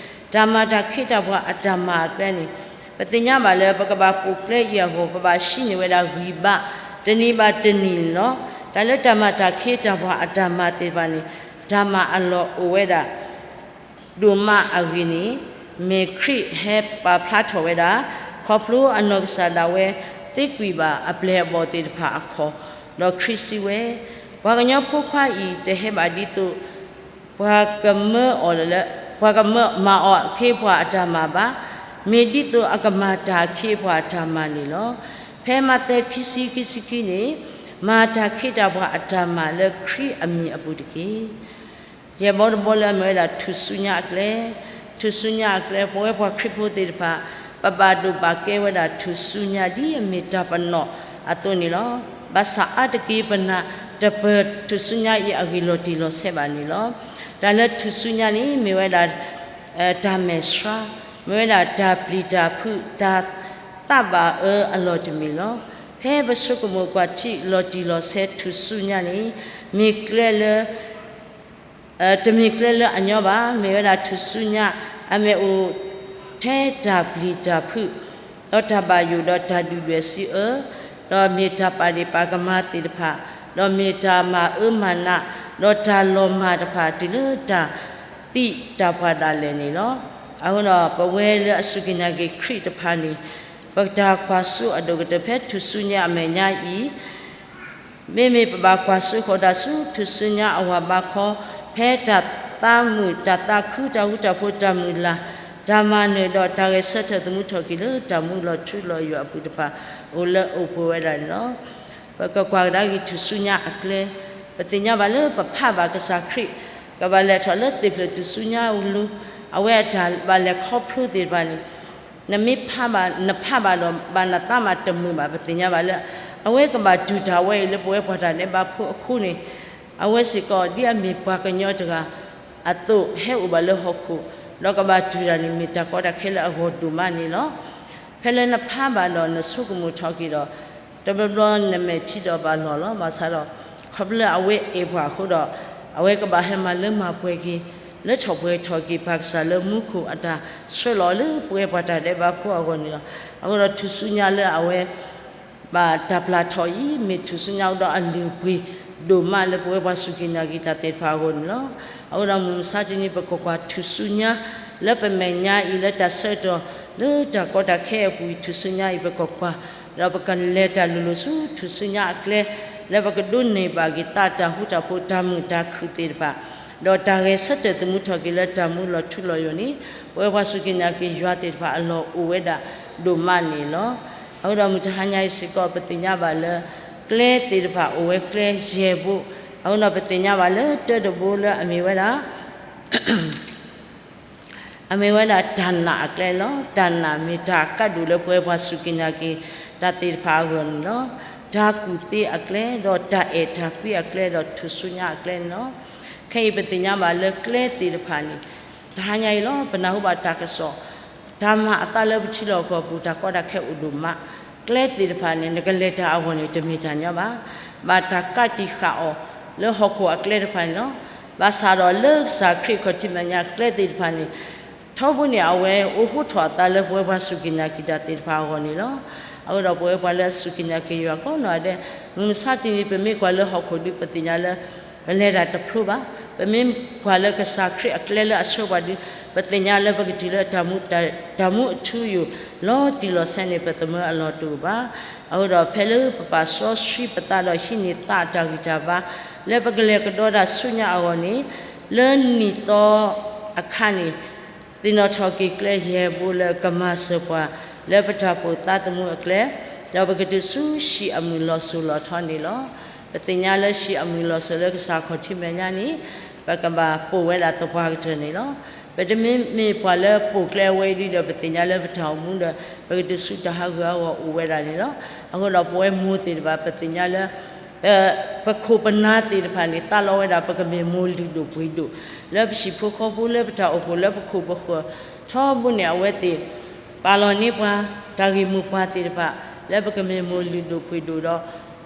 တၢ်မၤတၢ်ခ့တၢ်ပှၤအတၢ်မၤအကျဲန့ၣ် ပသ့ၣ်ညါဘၣ်လၢပကဘၣ်ပိာ်ကျဲအံၤအဂီၢ် ပဘၣ်ဟံးန့ၢ်ဝဲဒၣ်ဂံၢ်ဘါ တနံၤဘၣ်တနံၤန့ၣ်လီၤ. တၢ်လၢတၢ်မၤတၢ်ခ့တၢ်ပှၤအတၢ်မၤသ့ၣ်တဖၣ်န့ၣ် တၢ်မၤအလီၢ်အိၣ်ဝဲဒၣ် ဒိၣ်မးအဂ့ၢ်န့ၣ် မ့ၢ်ခရံာ်ဟဲပာ်ဖျါထီၣ်ဝဲဒၣ် ခီဖျိအနီၢ်ကစၢ်ဒၣ်ဝဲ သ့ကွံာ်ဘၣ်အပျဲၢ်အဘီၣ်သ့ၣ်တဖၣ်အခီၣ်, ဒီးခရံာ်စံးဝဲ, ပှၤကညီဖိခွါအံၤ တဟဲဘၣ်ဒ်သိး ပှၤကမၢအီၤလၢ ပှၤကမၢမၤအီၤအခ့အပှၤအတၢ်မၤဘၣ်, မ့ၢ်ဒ်သိးအကမၤတၢ်အခ့အပှၤအတၢ်မၤန့ၣ်လီၤ. ဖဲမးသဲခံဆံခံဆံခံန့ၣ် မၤတၢ်ခ့တၢ်ပှၤအတၢ်မၤလၢခရံာ်အမံၤအပူၤတက့ၢ်. ယဲၢ်ဘီတဘီလၢအမ့ၢ်ဝဲဒၣ်ထူၣ်စုညါအကျဲ, ထူၣ်စုညါအကျဲ ပဝဲပှၤခရံာ်ဖိသ့ၣ်တဖၣ် ပဘၣ်ဒိးဘၣ်ကဲဝဲဒၣ်ထူၣ်စုညါဒ်အမ့ၢ်တၢ်ပနီၣ်အသိးန့ၣ်လီၤ. ဘၣ်ဆၣ်အါတက့ၢ် ပနၢ်တပၢၢ်ထူၣ်စုညါအံၤအဂ့ၢ်လီၤတံၢ်လီၤဆဲးဘၣ်န့ၣ်လီၤ. တၢ်လၢထူၣ်စုညါန့ၣ် မ့ၢ်ဝဲဒၣ် တၢ်မဲာ်ဆှး, မ့ၢ်ဝဲဒၣ်တၢ်ပျံၤတၢ်ဖုး တၢ်သးဘၣ်အၢအလီၢ်တမံၤလီၤ. ဖဲပဆိကမိၣ်ကွၢ်ထံလီၤတံၢ်လီၤဆဲးထူၣ်စုညါန့ၣ် မ့ၢ်ကျဲလၢ တမ့ၢ်ကျဲလၢအညီဘၣ်. မ့ၢ်ဝဲဒၣ်ထူၣ်စုညါ အမ့ၢ်အိၣ်ထဲတၢ်ပျံၤတၢ်ဖုး, ဒီးတၢ်ဘၣ်ယိၣ်ဒီးတၢ်ဒုၣ်ဒွဲၣ်စံးအၢ, ဒီးမ့ၢ်တၢ်ပာ်ဒ့ၣ်ပာ်ကမၣ်သ့ၣ်တဖၣ်, ဒီးမ့ၢ်တၢ်မၤအၢမၤနး, ဒီးတၢ်လီၤမၢ်တဖၣ်တုၤလၢတၢ်သံတၢ်ပှၢ်ဒၣ်လဲာ်န့ၣ်လီၤ. အဃိဒီးပဝဲလၢအစူၢ်က့ၤနာ်က့ၤခရံာ်တဖၣ်န့ၣ် ပတၢ်ကွၢ်စိအဒိၣ်ကတၢၢ်ဖဲထူၣ်စုညါအမဲာ်ညါအံၤ မ့မ့ၢ်ပဘၣ်ကွၢ်စိဃီၤတၢ်ဆူထူၣ်စုညါအဝၤဘါခီ, ဖဲတၢ်သးမုာ်တၢ်သးခု တၢ်ဃူတၢ်ဖိး တၢ်မုၢ်လၢ်, တၢ်မၤနၢၤဒီးတၢ်ဂဲၤဆၢထၢၣ်သမူထီၣ်က့ၤလၢတၢ်မူလီၤထူလီၤယိာ်အပူၤတဖၣ် အိၣ်လၢအိၣ်ပှဲၤဝဲဒၣ်န့ၣ်လီၤ. ပကကွၢ်ကဒါက့ၤထူၣ်စုညါအကျဲ, ပသ့ၣ်ညါဘၣ်လၢပဖးဘၣ်ကစၢ်ခရံာ် ကဘၣ်လဲၤထီၣ်လၢသ့ၣ်ဖျၢၣ်ထူၣ်စုညါအလိၤ, အဝဲအတၢ်ဘၣ်လဲၤခီဖျိသ့ၣ်တဖၣ်န့ၣ် နမ့ၢ်ဖးဘၣ် နဖးဘၣ်ဒီး ဘၣ်နသးမၤတမုာ်ဘၣ်. ပသ့ၣ်ညါဘၣ်လၢ အဝဲကဘၣ်တူၢ်တၢ်ဝဲအံၤလၢပဝဲပှၤတၢ်ဒဲးဘးဖိအဃိန့ၣ်, အဝဲစ့ၢ်ကီးဒ်အမ့ၢ်ပှၤကညီတဂၤအသိး ဟဲအိၣ်ဘၣ်လၢဟီၣ်ခိၣ်, ဒီးကဘၣ်တူၢ်တၢ်န့ၣ် မ့ၢ်တၢ်ကီတၢ်ခဲလၢအဂီၢ်ဒိၣ်မးန့ၣ်လီၤ. ဖဲလၢနဖးဘၣ်ဒီးနဆိကမိၣ်ထီၣ်က့ၤဒီး တဘျီဘျီနမဲာ်ထံဒီးဘၣ်လီၢ်လီၤ. ဘၣ်ဆၣ်ဒီး ခီဖျိလၢအဝဲအဲၣ်ပှၤအဃိဒီး အဝဲကဘၣ်ဟဲမၤလၢမၤပှဲၤက့ၤ လၢထီၣ်ပှဲၤထီၣ်က့ၤပၢ်ကစၢ်လၢမူခိၣ်အတၢ်ဆှၢလီၤလၢပဝဲပှၤတၢ်ဒဲးဘးဖိအဂီၢ်န့ၣ်လီၤ. အဃိဒီးထူၣ်စုညါလၢအဝဲ ဘၣ်တၢ်ပျၢ်ထီၣ်အံၤ မ့ၢ်ထူၣ်စုညါအိၣ်ဒီးအလုၢ်အပှ့ၤဒိၣ်မးလၢပဝဲပှၤစူၢ်က့ၤနာ်က့ၤတၢ်သ့ၣ်တဖၣ်အဂီၢ်န့ၣ်လီၤ. အဃိဒီးမုၢ်မဆါတနံၤ ပကကွၢ်ထူၣ်စုညါ လၢပမဲာ်ညါအံၤလၢတၢ်ဆၢကတီၢ် လၢတၢ်ကီတၢ်ခဲအပူၤအံၤ ထူၣ်စုညါအံၤပကကွၢ်, ဒီးပကလဲၤတၢ်လိၤလိၤဆူထူၣ်စုညါအကျဲ လၢပကဒိးန့ၢ်ဘၣ်က့ၤသး တၢ်ဃူတၢ်ဖိး တၢ်မုာ်တၢ်ခုၣ်သ့ၣ်တဖၣ်, ဒီးတၢ်ဂဲၤဆၢထၢၣ်သမူထီၣ်က့ၤလၢတၢ်မူလီၤထူလီၤယိာ်န့ၣ် ပဝဲပှၤစူၢ်က့ၤနာ်က့ၤယွၤသ့ၣ်တဖၣ်အလီၢ်အိၣ်ဝဲဒၣ်ဒိၣ်မးန့ၣ်လီၤ. အဃိဒီးမုၢ်တဟါညါအံၤစ့ၢ်ကီး ပသ့ၣ်ညါဘၣ်လၢ ကျဲသ့ၣ်တဖၣ်အိၣ်ဝဲကျဲယဲၢ်ဘိ, အဃိဒီးပသ့ၣ်ညါဘၣ်လၢတၢတဘိလၢအမ့ၢ်ဝဲဒၣ် အမ့ၢ်ဝဲဒၣ်တၢ်နာ်အကျဲလီၤ. တၢ်နာ်မ့ၢ်တၢ်ကးဒိၣ်လၢပဝဲပှၤစူၢ်က့ၤနာ်က့ၤတၢ်သ့ၣ်တဖၣ်အဂီၢ်န့ၣ်လီၤ. တၢ်ကူၣ်သ့အကျဲ, ဒီးတၢ်အဲၣ်တၢ်ကွံအကျဲ, ဒီးထူၣ်စုညါအကျဲန့ၣ်လီၤ. ခဲအံၤပသ့ၣ်ညါဘၣ်လၢကျဲသ့ၣ်တဖၣ်န့ၣ်, တဟါညါအံၤလီၤ ပနၢ်ဟူဘၣ်တၢ်ကစီၣ်, တၢ်မၤအသးလၢပထံလီၢ်ကီၢ်ပူၤ တၢ်ကီတၢ်ခဲအိၣ်ဒိၣ်မး, ကျဲသ့ၣ်တဖၣ်န့ၣ် နကလဲၤတၢ်အဂီၢ်န့ၣ် တမ့ၢ်တၢ်ညီဘၣ်. ဘၣ်တၢ်ကးတံာ်ဃာ်အီၤလၢဟီၣ်ခိၣ်အကျဲတဖၣ်န့ၣ်လီၤ. ဘၣ်ဆၣ်ဒီးလၢကစၢ်ခရံာ်ခီၣ်ထံးမဲာ်ညါကျဲသ့ၣ်တဖၣ်န့ၣ် ထီဘိန့ၣ်အဝဲအိၣ်ဟိထီၣ်အသးလၢပဝဲပှၤစူၢ်က့ၤနာ်က့ၤတၢ်သ့ၣ်တဖၣ်အဂီၢ်န့ၣ်လီၤ. အဃိဒီးပဝဲပှၤလၢအစူၢ်က့ၤနာ်က့ၤယွၤကိးနီၢ်ဂၤဒဲး, မုၢ်မဆါတနံၤပမ့ၢ်ကွၢ်လၢဟီၣ်ခိၣ်ဒီး ပသ့ၣ်ညါလၢ ပလဲၤတၢ်တဖျိဘၣ်. ပမ့ၢ်ကွၢ်လၢကစၢ်ခရံာ်အကျဲလၢအဆှၢပှၤဒီး ပသ့ၣ်ညါလၢပကတုၤလၢ တၢ်မူအထူအယိာ် လီၤတံၢ်လီၤဆဲးန့ၣ် ပသမၢအလီၢ်တအိၣ်ဘၣ်. အဃိဒီးဖဲလၢပပာ်စီဆှံပသးဒီးဟံးန့ၢ်သးအတၢ်ဂံၢ်တၢ်ဘါ လၢပကလဲၤကဒီးတၢ်ဆူညါအဂီၢ်န့ၣ်, လၢနံၣ်သီအခါန့ၣ် သ့ၣ်နီၣ်ထီၣ်က့ၤကျဲယဲၢ်ဘိလၢကမၤစၢၤပှၤ လၢပတၢ်ပိာ်သးသမူအကျဲ, ဒီးပကတုၤဆူဟံၣ်အမုၢ်လီၤစိၤလီၤထီန့ၣ်လီၤ. ပသ့ၣ်ညါလၢဟံၣ်အမုၢ်လီၤစိၤလၢကစၢ်ခီၣ်ထံးမဲာ်ညါန့ၣ် ပကဘၣ်ပိာ်ဝဲဒၣ်သပှၢ်ကတၢၢ်န့ၣ်လီၤ. ပတမ့မ့ၢ်ပှၤလၢပိာ်ကျဲအဝဲအံၤဒီး ပသ့ၣ်ညါလၢပတၢ်အိၣ်မူဒီး ပကတုၤဆူတၢ်ဟးဂူာ်ဟးဂီၤအိၣ်ဝဲဒၣ်န့ၣ်လီၤ. အဃိဒီးပဝဲမိၢ်သ့ၣ်တဖၣ် ပသ့ၣ်ညါလၢ ပခိၣ်ပနၢ်သ့ၣ်တဖၣ်န့ၣ် သးလီဝဲဒၣ် ပကမ့ၢ်မိၢ်လုၢ်ဒိၣ်ပှ့ၤဒိၣ် လၢပဟံၣ်ဖိဃီဖိ လၢပတၢ်အိၣ်ဖှိၣ်လၢပခိၣ်ပဃၢၤ, ထီဘိန့ၣ်အဝဲသ့ၣ် ပာ်လီၤန့ၢ်ပှၤ တၢ်ဂ့ၢ်မိၢ်ပှၢ်သ့ၣ်တဖၣ် လၢပကမ့ၢ်မိၢ်လုၢ်ဒိၣ်ပှ့ၤဒိၣ်ဒီး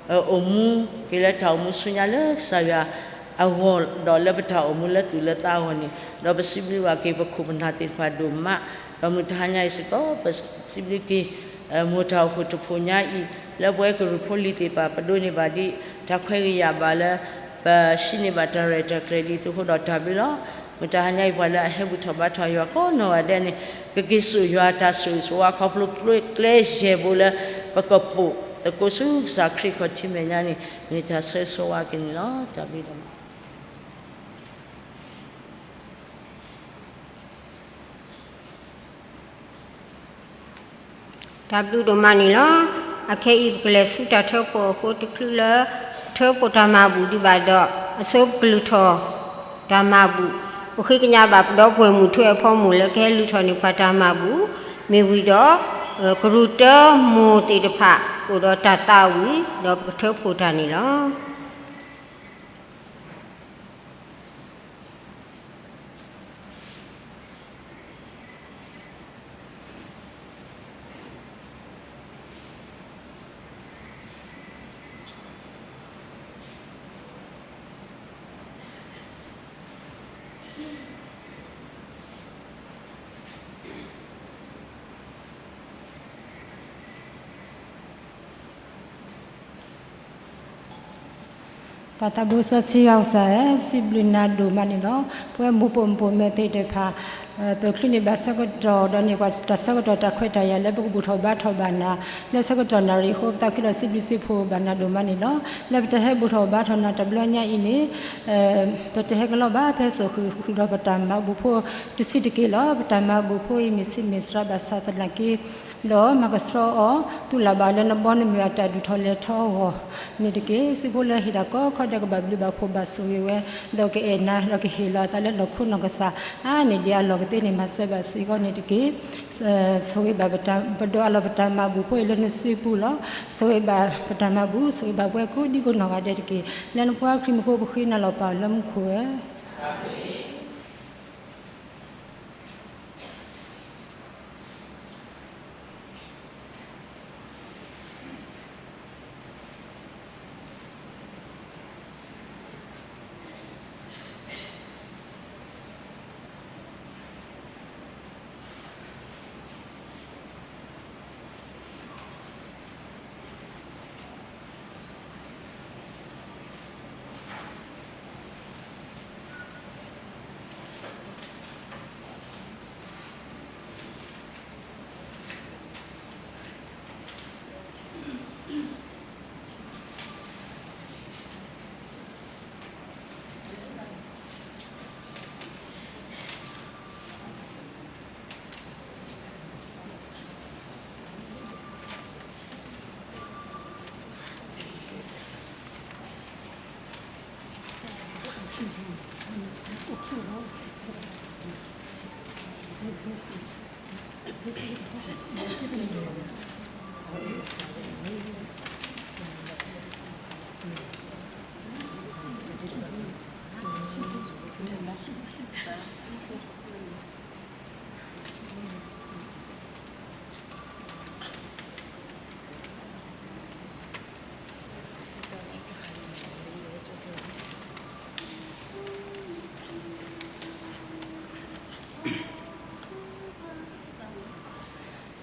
အိၣ်မူက့ၤလၢတၢ်အိၣ်မူဆူညါလၢကစၢ်ယွၤအဂီၢ် ဒီးလၢပတၢ်အိၣ်မူလၢသူၣ်လၢသးအဂီၢ်န့ၣ် ဒီးပစံးဘျုးဘၣ်က့ၤပခိၣ်ပနၢ်သ့ၣ်တဖၣ်ဒိၣ်မး, ဒီးမုၢ်တဟါညါအံၤစ့ၢ်ကီး ပစံးဘျုးက့ၤ မိၢ်တၢ်အိၣ်ဖှိၣ်တဖှိၣ်ညါအံၤ လၢပဝဲကရူၢ်ဖိလံၤသ့ၣ်တဖၣ် ပဒိးန့ၢ်ဘၣ်ဒ် တၢ်ခွဲးဂ့ၤယာ်ဘၣ်လၢ ပဟံးန့ၢ်ဘၣ်တၢ်ရဲၣ်တၢ်ကျဲၤဒ်သိးအဃိဒီးတၢ်ဘျုးလီၤ. မုၢ်တဟါညါအံၤ ပှၤလၢအဟဲဘူၣ်ထီၣ်ဘါထီၣ်ယွၤကိးနီၢ်ဂၤဒဲးန့ၣ် ကက့ၤစိာ်ယွၤတၢ်ဆိၣ်ဂ့ၤဆိၣ်ဝါခီဖျိကျဲယဲၢ်ဘိလၢ ပကပိာ်သကိးဆူကစၢ်ခရံာ်ခီၣ်ထံးမဲာ်ညါန့ၣ် မ့ၢ်တၢ်ဆၢဂ့ၤဆၢဝါက့ၤန့ၣ်လီၤ. တၢ်ဘျုးဒိၣ်မး တၢ်ဘျုးဒိၣ်မးန့ၣ်လီၤ. အခဲအံၤပကလဲၤဆူတၢ်ထၢဖှိၣ်အဃိ တချုးလၢ ထၢဖှိၣ်တၢ်မၤဘူၣ်ဒံးဘၣ်ဒီး အဆိပကလုၢ်ထီၣ် တၢ်မၤဘူၣ်, ပဃ့ကညးဘၣ်ပဒီပုၢ်ဝဲၢ်မုၣ်ထူအဲၣ်ဖီမုၣ်လၢကဟဲလုၢ်ထီၣ်န့ၢ်ပှၤတၢ်မၤဘူၣ်, မ့ၢ်ဝံၤဒီး ကရူၢ်တၢမိၢ်သ့ၣ်တဖၣ် အိၣ်ဒီးတၢ်သးဝံၣ် ဒီးပကထၢဖှိၣ်တၢ်န့ၣ်လီၤ. ပၢ်သးဘိစီဆှံယွၤကစၢ်ဧၢ, ပစံးဘျုးနၤဒိၣ်မးန့ၣ်လီၤ. ပဝဲမိၢ်ပိာ်မုၣ်ပိာ်မၢၤသ့ၣ်တဖၣ် ပချုးန့ၢ်ဘၣ်ဆၢကတီၢ် ဒီးန့ၢ်ပှၤတၢ်ဆၢကတီၢ်တၢ်ခွဲးတၢ်ယာ်လၢပကဘူၣ်ထီၣ်ဘါထီၣ်ဘၣ်နၤ လၢဆၢကတီၢ်နၣ်ရံၣ်အဃိ ပသးခုဒီးစံးဘျုးစံးဖှိၣ်ဘၣ်နၤဒိၣ်မးန့ၣ်လီၤ. လၢပတဟဲဘူၣ်ထီၣ်ဘါထီၣ်နၤတဘျီညါအံၤန့ၣ် ပတဟဲကလီဘၣ် ဖဲစိာ်ဃုာ်ဃုာ်ဒီးပတၢ်မၤဘူၣ်ဖိတဆံးတက့ၢ်လီၤ. ပတၢ်မၤဘူၣ်ဖိအံၤမ့ၢ်စံးမ့ၢ်စှၤဘၣ်ဆၣ်သနာ်က့ ဒီးမၤကဆှီအီၤ သူၣ်လၢ်ဘၣ်လၢနဘီနမုၢ်အတၢ်ဒုးထီၣ်လဲၤထီအဂီၢ်န့ၣ်တက့ၢ်. စံးဖိလၢဟ့ၣ်တၢ်ကီခီဒဲးကဘၣ်ဘျုးဘၣ်ဖှိၣ်ဘၣ်ဆိၣ်ဂ့ၤဝဲ ဒီးကအဲၣ်နၤ ဒီးကဟ့ၣ်လီၤအသးလၢနီၢ်ခိနီၢ်ကစၢ် အါန့ၢ်ဒံးအလီၢ်ကသ့န့ၣ် မၤစၢၤဘၣ်စ့ၢ်ကီးန့ၣ်တက့ၢ်. ဆိၣ်ဂ့ၤဘၣ်ပဒိးအလီၢ် ပတၢ်မၤဘူၣ်ဖိအံၤလၢနစုပူၤလီၤ. ဆိၣ်ဂ့ၤဘၣ်ပတၢ်မၤဘူၣ် ဆိၣ်ဂ့ၤဘၣ်ပှၤကိးဒံကိးနီၢ်ဂၤဒဲးတက့ၢ်. လၢနဖိခွါခရံာ်မူခိၣ်ပဃ့နၤလီၤပၢ်လၢမူခိၣ်ဧၢ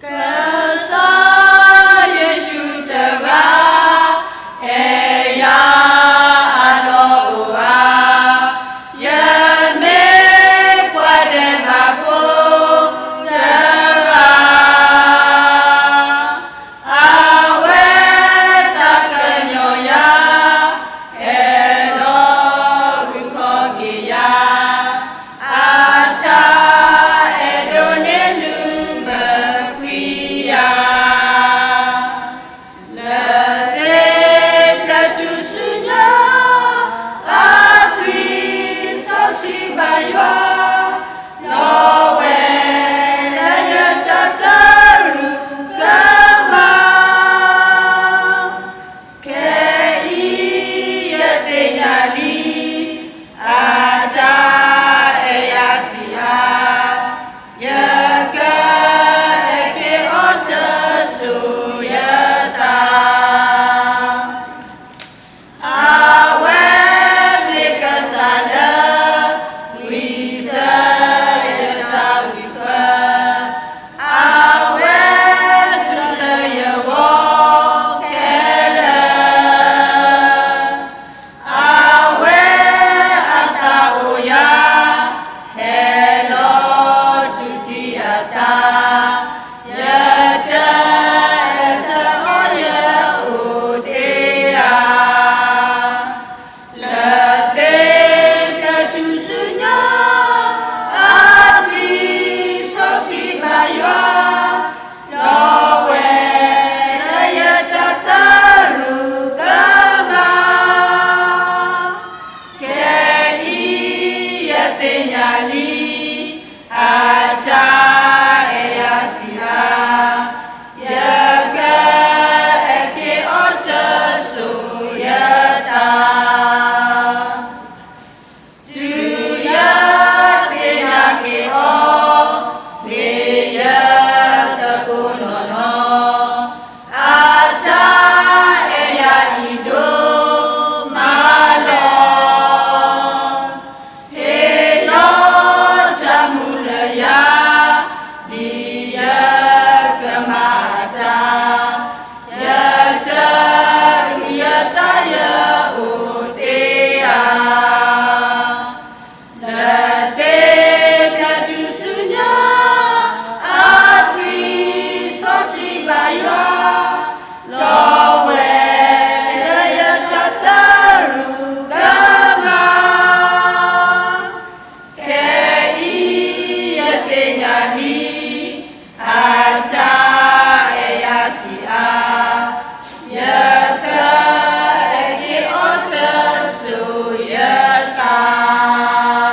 ကစၢ်ယ့ၣ်ၡူးတဂၤ, အဲၣ်ယၤအလီၢ်အိၣ်ဧါ, ယမ့ၢ်ပှၤဒဲးဘးဖိတဂၤ အဝဲသးကညီၤယၤ, အဲၣ်ဒိးအုၣ်က့ၤခီၣ်က့ၤယၤ, အတၢ်အဲၣ်ဒိးန့ၢ်လုၢ်ဘၢကွံာ်ယၤ, လၢသ့ၣ်ဖျၢၣ်ထူၣ်စုညါ အသွံၣ်စီဆှံဘၣ်ယွၤ, လီၤဝဲလၢယတၢ်တရူးကမၣ် ခဲအံၤယသ့ၣ်ညါလံ, အတၢ်အဲၣ်ယၤဆံးအါ, ယကအဲၣ်က့ၤအီၤတစိၤယသး. အဝဲမ့ၢ်ကစၢ်လၢ ဝံစၢၤယတၢ်ဝံဃၢ, အဝဲတူၢ်လၢယဂီၢ်ခဲလၢာ်, အဝဲအသးအိၣ်ယၤ, ဟဲလီၤတူၢ်သံအသး, ယတအဲၣ်ဆၢအီၤယအိၣ်သ့ဧါ. လၢသ့ၣ်ဖျၢၣ်ထူၣ်စုညါ အသွံၣ်စီဆှံဘၣ်ယွၤ, လီၤဝဲလၢယတၢ်တရူးကမၣ်, ခဲအံၤယသ့ၣ်ညါလံ, အတၢ်အဲၣ်ယၤဆံးအါ, ယကအဲၣ်က့ၤအီၤတစိၤယသး. တုၤယသ့ၣ်ညါက့ၤအီၤ, မ့ၢ်ယသကိးနီၢ်နီၢ်, အတၢ်အဲၣ်ယၤအံၤဒိၣ်မးလီၤ. ဟ့ၣ်လီၤတၢ်မူလၢယၤ, ဒ်ယကမၤအတၢ်, ယတအုၣ်ယသးယအိၣ်သ့ဧါ. လၢသ့ၣ်ဖျၢၣ်ထူၣ်စုညါ, အသွံၣ်စီဆှံဘၣ်ယွၤ, လီၤဝဲလၢယတၢ်တရူးကမၣ်, ခဲအံၤယသ့ၣ်ညါလံ, အတၢ်အဲၣ်ယၤဆံးအါ, ယကအဲၣ်က့ၤအီၤတစိၤယသး.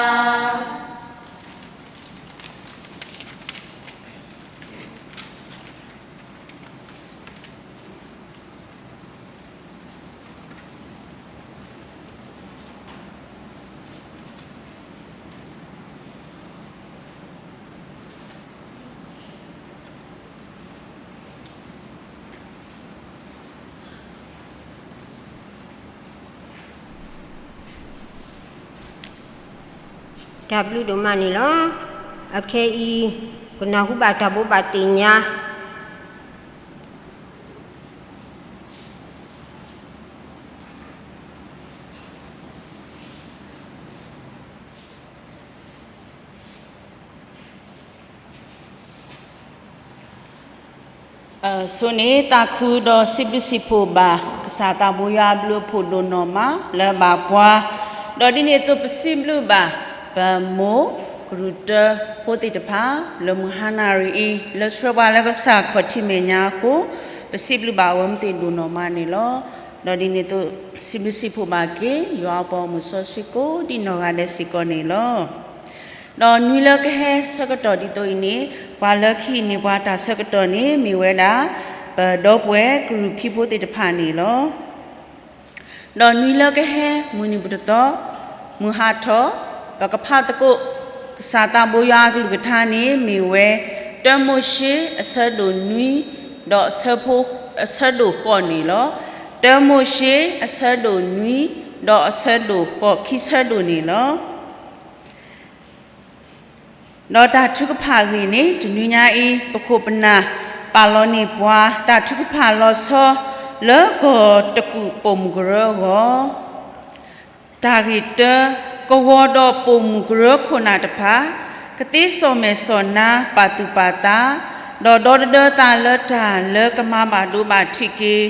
တၢ်ဘျုးဒိၣ်မးန့ၣ်လီၤ. အခဲအံၤ ကနၢ်ဟူဘၣ်တၢ်ဘိးဘၣ်သ့ၣ်ညါ အဆိန့ၣ် သးခုဒီးစံးဘျုးစံးဖှိၣ်ဘၣ် ကစၢ်သးဘိယွၤအဘျုးအဖှိၣ်ဒိၣ်နီၢ်မးလၢအဘၣ်ပှၤ, ဒီးဒ်န့ၣ်အသိးပစံးဘျုးဘၣ် ပမိၢ်ကရူၢ်တၢဖိသ့ၣ်တဖၣ် လၢမုၢ်ဟါနၣ်ရံၣ်အံၤ လၢဆှၢပှၤလၢကစၢ်ခီၣ်ထံးမဲာ်ညါအဃိ, ပစံးဘျုးဘၣ်အဝဲသ့ၣ်ဒိၣ်နီၢ်မးန့ၣ်လီၤ. ဒီးဒ်န့ၣ်အသိး စံးဘျုးစံးဖှိၣ်ဘၣ်က့ၤ ယွၤအပှၤဂီၢ်မုၢ်စီဆှံကိးဒံနီၢ်ဂၤဒဲးစ့ၢ်ကီးန့ၣ်လီၤ. ဒီးနွံလၢကဟဲဆၢကတီၢ်ဒ်သိးအံၤန့ၣ်, ပှၤလၢခံန့ၢ်ပှၤတၢ်ဆၢကတီၢ်န့ၣ် မ့ၢ်ဝဲဒၣ် ပဒီပုၢ်ဝဲၢ်ကရူၢ်ခံဖိသ့ၣ်တဖၣ်န့ၣ်လီၤ. ဒီးနွံလၢကဟဲမုၢ်နံၤပူၤတသီ, မုၢ်ဟးထီၣ်, ပကဖးသကိး ကစၢ်သးဘိယွၤအကလုၢ်ကထါန့ၣ် မ့ၢ်ဝဲ တၢမိၤၡ့ အဆၢဒိၣ်နွံ, ဒီး အဆၢဒိၣ်ဃိးန့ၣ်လီၤ. တၢမိၤၡ့ အဆၢဒိၣ်နွံ, ဒီးအဆၢဒိၣ်ဃိး ခံဆၢဒိၣ်န့ၣ်လီၤ. ဒီးတၢ်ထုကဖၣ်အဂ့ၢ်န့ၣ် တနွံညါအံၤ ပခိၣ်ပနၢ် ပာ်လီၤန့ၢ်ပှၤ တၢ်ထုကဖၣ်လီၤဆီ လၢကီၢ်တကူၣ်ပိာ်မုၣ်ကရၢအဂီၢ်, တၢ်ဂ့ၢ်တၢ, ကဝီၤဒီးပိာ်မုၣ်ကရၢခိၣ်နၢ်တဖၣ် ကသ့စီၣ်မဲာ်စီၣ်နါ ပာ်သူၣ်ပာ်သး, ဒီးဒီတဒၢသးလၢတၢ်လၢကမၤဘၣ်ဒိဘၣ်ထံးက့ၤ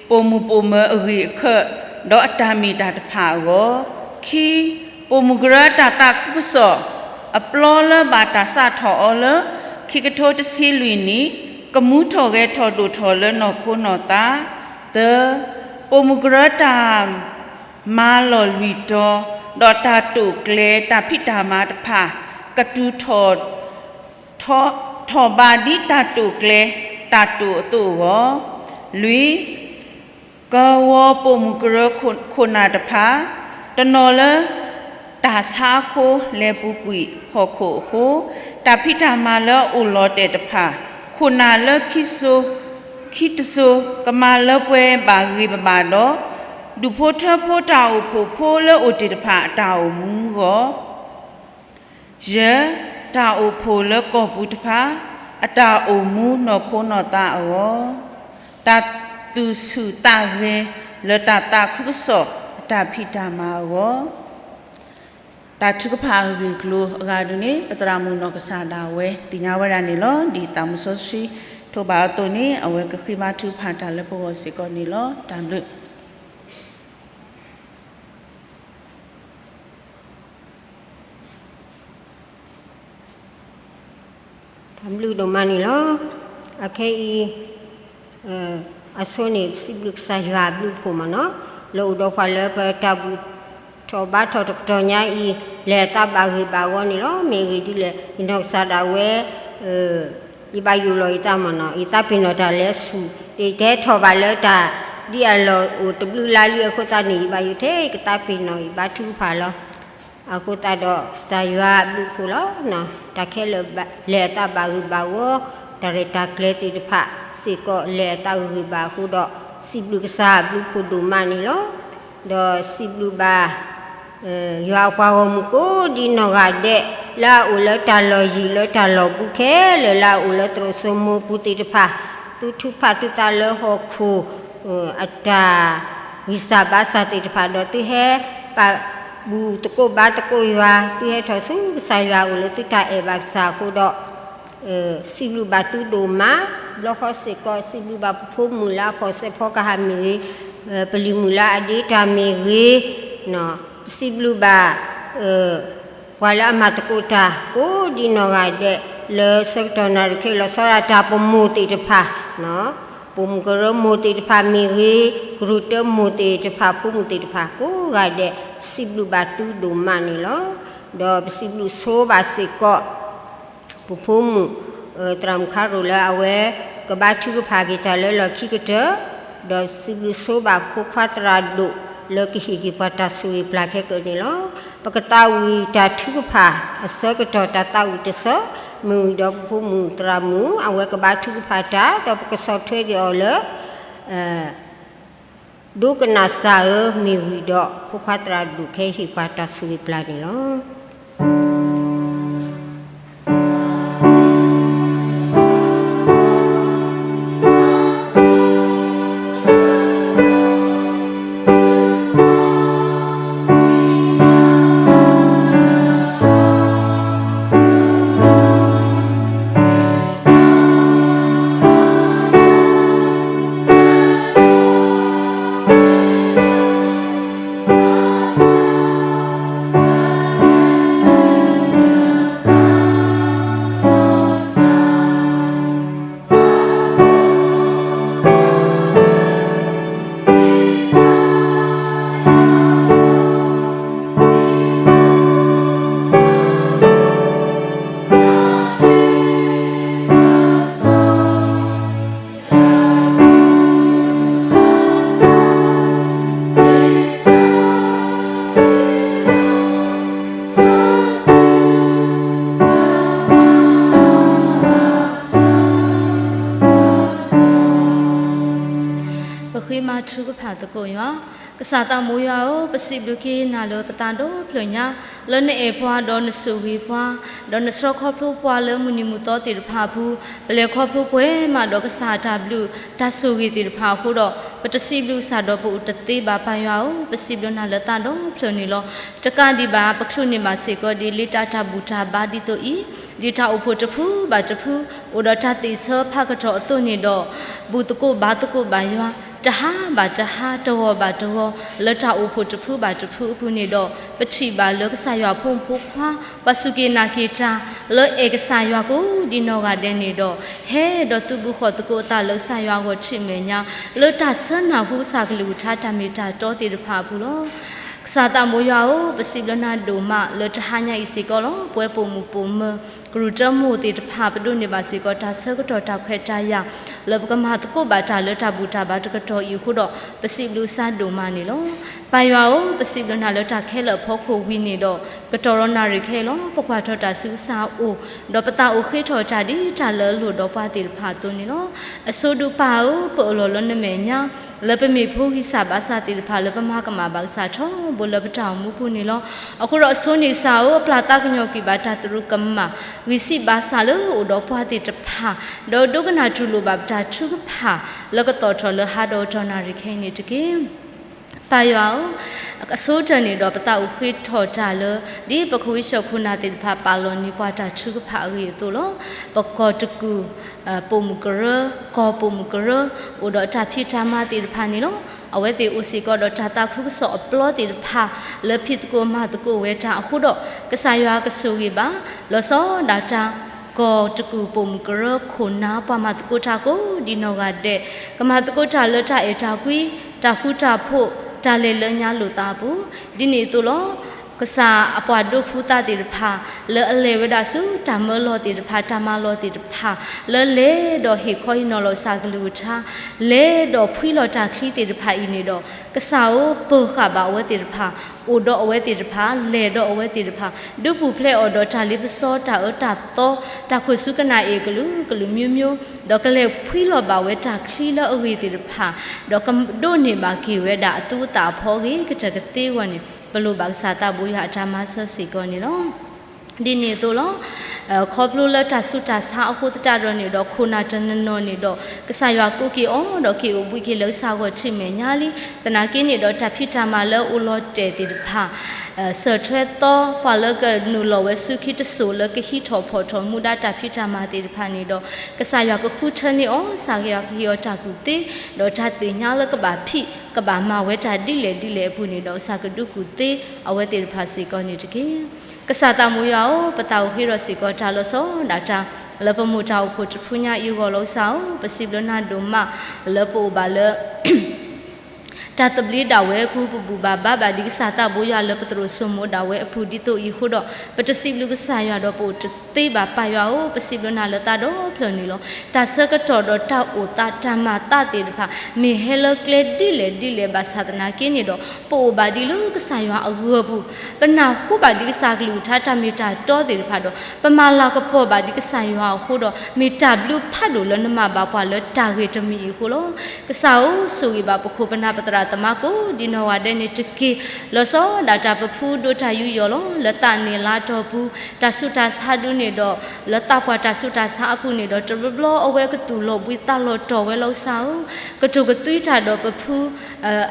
ပိာ်မုၣ်ပိာ်မၢၤအဂ့ၢ်အခၢး ဒီးအတၢ်မ့ၢ်တၢ်တဖၣ်အဂီၢ်, ခံ, ပိာ်မုၣ်ကရၢတၢ်သးခုကစီၣ် အပျီလၢဘၣ်တၢ်စးထီၣ်အီၤလၢ ခံကထိတဆံလွံၢ်နံၣ် ကမူထီၣ်ဂဲၤထီၣ်ဒိၣ်ထီၣ်လၢနီၢ်ခိနီၢ်သး, သၢ, ပိာ်မုၣ်ကရၢတၢ် မၤလီၢ်လွံၢ်တီၤ, ဒီးတၢ်တိာ်ကျဲၤတၢ်ဖံးတၢ်မၤတဖၣ် ကတုၤထီၣ် ထီၣ်ဘးဒ်တၢ်တိာ်ကျဲၤ တၢ်တိာ်အသိးအဂီၢ်, လွံၢ်, ကဝီၤပိာ်မုၣ်ကရၢခိၣ်နၢ်တဖၣ် တနီၤလၢ တၢ်ဆါအဃိ လဲၤပူၤကွံာ်ဟီၣ်ခိၣ်အဃိ, တၢ်ဖံးတၢ်မၤလၢအအိၣ်လီၤတဲာ်တဖၣ် ခိၣ်နၢ်လၢခံစိ ခံတစိၤ ကမၤလၢပှဲၤဘၣ်ဂ့ၤဘၣ်ဘၣ်ဒီး ဒူၣ်ဖိထၢဖိတၢ်အိၣ်ဖှိၣ်ဖိလၢအိၣ်တ့ၢ်တဖၣ်အတၢ်အိၣ်မူအဂီၢ်, ယဲၢ်, တၢ်အိၣ်ဖှိၣ်လၢကီၢ်ပူၤတဖၣ် အတၢ်အိၣ်မူနီၢ်ခိနီၢ်သးအဂီၢ်, တၢ်သူၣ်ဆူၣ်သးဂဲၤလၢတၢ်သးခုကစီၣ်အတၢ်ဖံးတၢ်မၤအဂီၢ်, တၢ်ထုကဖၣ်အဂ့ၢ်အကျိၤအဂၤဒ်န့ၣ် ပသရၣ်မုၣ်နီၢ်ကစၢ်ဒၣ်ဝဲ သ့ၣ်ညါဝဲဒၣ်န့ၣ်လီၤ. ဒ်သးမူစီဆှံထိးဘၣ်အသိးန့ၣ် အဝဲကဃ့ဘါထုကဖၣ်တၢ်လၢပဂီၢ်စ့ၢ်ကီးန့ၣ်လီၤ. တၢ်ဘျုး တၢ်ဘျုးဒိၣ်မးန့ၣ်လီၤ. အခဲအံၤ အဆိန့ၣ် ပစံးဘျုးကစၢ်ယွၤအဘျုးအဖှိၣ်မ့ၢ်နီၤ, လၢအိၣ်ဒီးပှၤလၢပတၢ်ဘူၣ်ထီၣ်ဘါထီၣ်တကတီၢ်ညါအံၤ လဲၤအသးဘၣ်ဂ့ၤဘၣ်ဝီန့ၣ်လီၤ. မ့ၢ်ဂ့ၢ်ဒ်လဲၣ် ယနီၢ်ကစၢ်ဒၣ်ဝဲ ယဘၣ်ယိၣ်လီၤယသးမ့ၢ်နီၤ, ယသးပ့ၤနီၣ်တၢ်လဲၤဆူၣ်, ယတဟဲထီၣ်ဘၣ်လၢတၢ်ဒ်အလီၢ်အိၣ်တဘျုးလါလံအဃိသတးန့ၣ် ယဘၣ်ယိၣ်ထဲယကသးပ့ၤနီၣ် ယဘါထုကဖၣ်လီၤ. အဃိသတးဒီး ကစၢ်ယွၤအဘျုးအဖှိၣ်လီၤ. တၢ်ခဲလၢာ်လဲၤအသးဘၣ်ဂ့ၤဘၣ်ဝီ, တၢ်ရဲၣ်တၢ်ကျဲၤသ့ၣ်တဖၣ်စ့ၢ်ကီးလဲၤအသးဂ့ၤဂ့ၤဘၣ်အဃိဒီး စံးဘျုးကစၢ်အဘျုးအဖှိၣ်ဒိၣ်မးန့ၣ်လီၤ. ဒီးစံးဘျုးဘၣ် ယွၤအပှၤဂီၢ်မုၢ်ကိးဒ်နီၢ်ဂၤဒဲး လၢအအိၣ်လၢတၢ်လီၢ်ယံၤလၢတၢ်လီၢ်ဘူးခဲလၢာ် လၢအအိၣ်လၢသရိာ်စိမိပူၤသ့ၣ်တဖၣ်, သုထုးဖးသုသးလၢဟီၣ်ခိၣ် အတၢ်ဂံၢ်စၢ်ဘါစၢ်သ့ၣ်တဖၣ်ဒီး သုဟဲပာ်ဘူၣ်သကိးဘါသကိးယွၤ, သုဟဲထီၣ်ဆူကစၢ်ယွၤအအိၣ်လၢသုတၢ်အဲၣ်ဘၣ်ကစၢ်အဃိဒီး စံးဘျုးဘၣ်သုဒိၣ်မး, ဘျီဃီစ့ၢ်ကီး စံးဘျုးဘၣ်ပဖိမုၣ်လၢအဖီၣ်စဲးဖီကဟၣ်မ့ၢ်ဂ့ၤ, ပလံၤမုၣ်လၢအဒ့တၢ်မ့ၢ်ဂ့ၤ, ပစံးဘျုးဘၣ် ပှၤလၢအမၤသကိးတၢ် ကိးဒ်နီၢ်ဂၤဒဲး လၢဆၢကတီၢ်နၣ်ရံၣ်ခဲအံၤလီၤဆီဒၣ်တၢ်ပမိၢ်သ့ၣ်တဖၣ်, ပိာ်မုၣ်ကရၢမိၢ်သ့ၣ်တဖၣ်မ့ၢ်ဂ့ၤ, ကရူၢ်တၢမိၢ်သ့ၣ်တဖၣ် ဖိမုၣ်သ့ၣ်တဖၣ် ကိးဂၤဒဲး ပစံးဘျုးဘၣ်သုဒိၣ်မးန့ၣ်လီၤ. ဒီးပစံးဘျုးဆိဘၣ်စ့ၢ်ကီး ပဖိမုၣ် သရၣ်မုၣ်ခါရိၣ်လၢအဝဲ ကဘါထုကဖၣ်က့ၤတၢ်လၢလီၢ်ခံကတၢၢ်, ဒီးစံးဘျုးဆိဘၣ်ဖိခွါသရၣ်ဒိၣ် လၢကဟ့ၣ်က့ၤပှၤတၢ်ဆိၣ်ဂ့ၤပျၢ်ခဲကနံၣ်န့ၣ်လီၤ. ပကသးဝံၣ်တၢ်ထုကဖၣ်အဆၢကတီၢ်တၢ်သးဝံၣ်တဆၢ မ့ၢ်ဝံၤဒီးပဖိမုၣ်သရၣ်မုၣ် အဝဲကဘါထုကဖၣ်တၢ် ဒီးပကဆီၣ်ထွဲက့ၤအီၤလၢ ဒိကနၣ်စၢ်ဧၢ မ့ၢ်ဝံၤဒီးဖိခွါသရၣ်ဒိၣ်ခဲဟ့ၣ်ပှၤတၢ်ဆိၣ်ဂ့ၤပျၢ်န့ၣ်လီၤ. ဃ့မၤထုကဖၣ်သကိးယွၤ, ကစၢ်သးမိၢ်ယွၤဧၢ, ပစံးဘျုးက့ၤနၤလၢပသးဒီဖျၢၣ်ညါ, လၢနအဲၣ်ပှၤဒီးနဆိၣ်ဂ့ၤပှၤ, ဒီးနဆှၢခီဖျိပှၤလၢမုၢ်နံၤမုၢ်သီသ့ၣ်တဖၣ်အပူၤ, ပလဲၤခီဖျိပှဲၤမးဒီးကစၢ်အတၢ်ဘျုးတၢ်ဆိၣ်ဂ့ၤသ့ၣ်တဖၣ်အဃိဒီး, ပတစံးဘျုးကစၢ်ဒီးပအိၣ်တသ့ဘၣ်ပၢ်ယွၤဧၢ, ပစံးဘျုးနၤလၢသးဒီဖျၢၣ်န့ၣ်လီၤ. တကးဒံးဘၣ် ပချုးန့ၢ်ဘၣ်စ့ၢ်ကီးဒ်လံာ်တၢ်တၢ်ဘူၣ်တၢ်ဘါဒ်သိးအံၤ, ဒ်တၢ်အိၣ်ဖှိၣ်တဖုဘၣ်တဖု အိၣ်ဒီးတၢ်သ့ၣ်ဆၢဖးကတီၢ်အသိးန့ၣ်ဒီး, ဘူၣ်သကိးဘါသကိးဘၣ်ယွၤ, တဟါဘၣ်တဟါ တဂီၤဘၣ်တဂီၤ လၢတၢ်အိၣ်ဖှိၣ်တဖုဘၣ်တဖုအပူၤန့ၣ်ဒီး, ပထံၣ်ဘၣ်လၢကစၢ်ယွၤဖိမုၣ်ဖိခွါ ပှၤစူၢ်က့ၤနာ်က့ၤတၢ် လၢအဲၣ်ကစၢ်ယွၤကိးဒ်နီၢ်ဂၤဒဲးန့ၣ်ဒီး, ဟဲဒီးသုးဘူးဃီၣ်သကိးအသးလၢကစၢ်ယွၤအဂီၢ်ထံးမဲာ်ညါ, လၢတၢ်ဆၢနၢ်ဟူကစၢ်ကလုၢ်ကထါတၢ်မ့ၢ်တၢ်တီသ့ၣ်တဖၣ်အပူၤလီၤ. ကစၢ်သးမိၢ်ယွၤဧၢ, ပစံးဘျုးနၤဒိၣ်မးလၢတဟါညါအံၤစ့ၢ်ကီးလီၤ. ပဝဲပိာ်မုၣ်ပိာ်မၢၤ ကရူၢ်တၢမိၢ်သ့ၣ်တဖၣ် ပဒိးန့ၢ်ဘၣ်စ့ၢ်ကီးတၢ်ဆၢကတီၢ်တၢ်ခွဲးတၢ်ယာ် လၢပကမၤသကိးဘၣ်တၢ်လၢတၢ်ဘူၣ်တၢ်ဘါတကတီၢ်အံၤအဃိဒီး, ပစံးဘျုးကစၢ်ဒိၣ်မးန့ၣ်လီၤ. ပၢ်ယွၤဧၢ, ပစံးဘျုးနၤလၢတၢ်ခဲလၢာ်အဖီခိၣ်ဝံၤန့ၣ်ဒီး, ကတီၢ်ဒီးနၣ်ရံၣ်ခဲအံၤလီၤ. ပကွၢ်ထီၣ်တၢ်ဆူကစၢ်အအိၣ်, ဒီးပသးအိၣ်ဃ့ထီၣ်တၢ်ဒ်တၢ်လၢအလိၣ်ဒီးပှၤသ့ၣ်တဖၣ်အသိးန့ၣ်လီၤ. အဆိဒုးပၢ်ဧၢ, ပအၢၣ်လီၤလၢနမဲာ်ညါ လၢပမ့ၢ်ဖိဂံၢ်စၢ်ဘါစၢ်သ့ၣ်တဖၣ် လၢပမၤကမၣ်ဘၣ်ကစၢ်ထီဘိလၢပတၢ်အိၣ်မူပူၤန့ၣ်လီၤ. အဃိဒီးအဆိန့ၣ်ကစၢ်ဧၢ, အပျၢ်သးကညီၤကွံာ်ဘၣ်တၢ်သရူးကမၣ် ဂံၢ်စၢ်ဘါစၢ်လၢအအိၣ်ဒီးပှၤသ့ၣ်တဖၣ်, ဒီးဒိကနၣ်တူၢ်လိာ်ဘၣ်ပတၢ်ထုကဖၣ် လၢကသီၣ်ထီၣ်လၢဟါဒီးတနၣ်ရံၣ်ခဲအံၤန့ၣ်တက့ၢ်. ပၢ်ယွၤဧၢ, အဆိတၢ်န့ၣ်ဒီးပသးအိၣ်ဃ့ထီၣ်တၢ်လၢ ဒ်ပခိၣ်ဝံၡၢၣ်ခိၣ်နၢ်သ့ၣ်တဖၣ်ပာ်လီၤန့ၢ်ပှၤတၢ်ထုကဖၣ်အဂ့ၢ်အသိးလီၤ. ပကီၢ်တကူၣ် ပိာ်မုၣ်ကရၢ, ကီၢ်ပိာ်မုၣ်ကရၢ အိၣ်ဒီးတၢ်ဖံးတၢ်မၤသ့ၣ်တဖၣ်န့ၣ်လီၤ. အဝဲသ့ၣ်အိၣ်စ့ၢ်ကီးဒီးတၢ်သးခုကစီၣ်အပျီသ့ၣ်တဖၣ် လၢဖံးသကိးမၤသကိးဝဲတၢ်အဃိဒီး, ကစၢ်ယွၤကဆိၣ်ဂ့ၤဘၣ် လီၤဆီဒၣ်တၢ် ကီၢ်တကူၣ်ပိာ်မုၣ်ကရၢခိၣ်နၢ် ပှၤမၤသကိးတၢ်ကိးဒ်နီၢ်ဂၤဒဲး, ကမၤသကိးတၢ်လၢတၢ်အဲၣ်တၢ်ကွံ, တၢ်ဃူတၢ်ဖိး, တၢ်လဲၤလၢညါလိာ်သးအပူၤ, ဒ်န့ၣ်အသိးလီၤ. ကစၢ်အပှၤဒိဖုသးသ့ၣ်တဖၣ် လၢအလဲၤဝဲဒၣ်ဆူတၢ်မၢလီၤသ့ၣ်တဖၣ် တၢ်မၤလီၤသ့ၣ်တဖၣ် လၢလဲၤဒီးဟ့ၣ်ခီဟ့ၣ်နီၤလီၤကစၢ်ကလုၢ်ကထါ လဲၤဒီးဖှံလီၤတၢ်ချံသ့ၣ်တဖၣ်အံၤန့ၣ်ဒီး, ကစၢ်ဧၢ, ပၢၤဃာ်ဘၣ်အဝဲသ့ၣ်တဖၣ်, အိၣ်ဒီးအဝဲသ့ၣ်တဖၣ်, လဲၤဒီးအဝဲသ့ၣ်တဖၣ်, ဒုးပူၤဖျဲးအီၤဒီးတၢ်လ့ပစီတၢ်အၢတၢ်သီ, တၢ်ခိၣ်ဆူကနၣ်အ့ၣ်ကလုာ်ကလုာ်မျိုးမျိုး, ဒီးကလဲၤဖှံလီၤဘၣ်ဝဲတၢ်ချံလၢအဂ့ၤသ့ၣ်တဖၣ်, ဒီးကဒိးန့ၢ်ဘၣ်က့ၤဝဲဒၣ်အသူအသၣ်အဖီအဂ့ၤကတၢၢ်ကသ့အဂီၢ်န့ၣ်, ပလိၣ်ဘၣ်ကစၢ်သးဘိယွၤအတၢ်မၤစၢၤစ့ၢ်ကီးန့ၣ်လီၤ. ဒ်န့ၣ်အသိးလီၤ. ခီဖျိလၢတၢ်ဆူးတၢ်ဆါအဃိသတးဒီးန့ၣ်ဒီး ခိၣ်နၢ်တနီၤနီၤန့ၣ်ဒီး ကစၢ်ယွၤကိးက့ၤအီၤဒီးက့ၤအိၣ်ဘှံးက့ၤလၢကစၢ်ဂီၢ်ထံးမဲာ်ညါလံ. သနာ်က့န့ၣ်ဒီးတၢ်ဖံးတၢ်မၤလၢအိၣ်လီၤတဲာ်သ့ၣ်တဖၣ် စၢၢ်ထွဲသီ ပှၤလၢကနုာ်လီၤဝဲဆူခံတစိၢ်လၢကဟံးထီၣ်ဖီၣ်ထီၣ်မူဒါတၢ်ဖံးတၢ်မၤသ့ၣ်တဖၣ်န့ၣ်ဒီး ကစၢ်ယွၤကဃုထၢန့ၢ်အီၤ, ကစၢ်ယွၤကဟ့ၣ်အီၤတၢ်ကူၣ်သ့ ဒီးတၢ်သ့ၣ်ညါလၢကဘၣ်ဖံး ကဘၣ်မၤဝဲတၢ်ဒ်လဲၣ်ဒ်လဲၣ်အပူၤန့ၣ်ဒီး ကစၢ်ကဒုးကူၣ်သ့အဝဲသ့ၣ်တဖၣ်စ့ၢ်ကီးန့ၣ်တက့ၢ်. ကစၢ်သးမိၢ်ယွၤဧၢ, ပသးအိၣ်ဃ့ထီၣ်စ့ၢ်ကီးတၢ်လီၤဆီဒၣ်တၢ် လၢပမိၢ်တၢ်အိၣ်ဖှိၣ်တဖုညါအံၤအဂီၢ်လီၤ. ကစၢ်ဧၢ, ပစံးဘျုးနၤဒိၣ်မး လၢပအိၣ်ဘၣ်လၢ တၢ်သဘျ့ဒၣ်ဝဲအပူၤ, ပဘူၣ်ဘၣ်ဘါဘၣ်ဒံးကစၢ်သးဘိယွၤလၢပသရိာ်စိမိၤဒၣ်ဝဲအပူၤဒ်သိးအံၤအဃိဒီး, ပတစံးဘျုးကစၢ်ယွၤဒီးပအိၣ်တသ့ဘၣ်. ပၢ်ယွၤဧၢ, ပစံးဘျုးနၤလၢသးဒီဖျၢၣ်န့ၣ်လီၤ. တၢ်ဆၢကတီၢ်ဒီးတၢ်အိၣ်သးတၢ်မၤသးသ့ၣ်တဖၣ် မ့ၢ်ဟဲလၢကျဲဒ်လဲၣ်ဒ်လဲၣ်ဘၣ်ဆၣ်သနာ်က့န့ၣ်ဒီး ပအိၣ်ဘၣ်ဒံးလၢကစၢ်ယွၤအဂၢၤပူၤ, ပနၢ်ဟူဘၣ်ဒံးကစၢ်ကလုၢ်ကထါတၢ်မ့ၢ်တၢ်တီသ့ၣ်တဖၣ်ဒီး ပမၤလၤကပီၤဘၣ်ဒံးကစၢ်ယွၤအဃိဒီး မ့ၢ်တၢ်ဘျုးဖးဒိၣ်လၢနမၤဘၣ်ပှၤလၢတၢ်ဂ့ၢ်တမံၤအံၤအဃိလီၤ. ကစၢ်ဧၢ, ဆိၣ်ဂ့ၤဘၣ်ပခိၣ်ပနၢ်ပသရၣ်သမါကိးဒ်နီၢ်ဂၤဒဲးန့ၣ်တက့ၢ်. လီၤဆီဒၣ်တၢ်ပဖုဒိးတၢ်ယူးယီၣ်လီၤ. လၢသးန့ၣ်လါတီၢ်ပူၤ တၢ်ဆူးတၢ်ဆါဒုးန့ၣ်ဒီး လၢသးပှၢ်တၢ်ဆူးတၢ်ဆါအပူၤန့ၣ်ဒီး တဘျီဘျီအဝဲကသူၣ်လီၤဘှံးသးလီၤတီၢ်ဝဲလီၤ. ကစၢ်ဧၢ, ကတိၤကသွံတၢ်ဒီးပဖု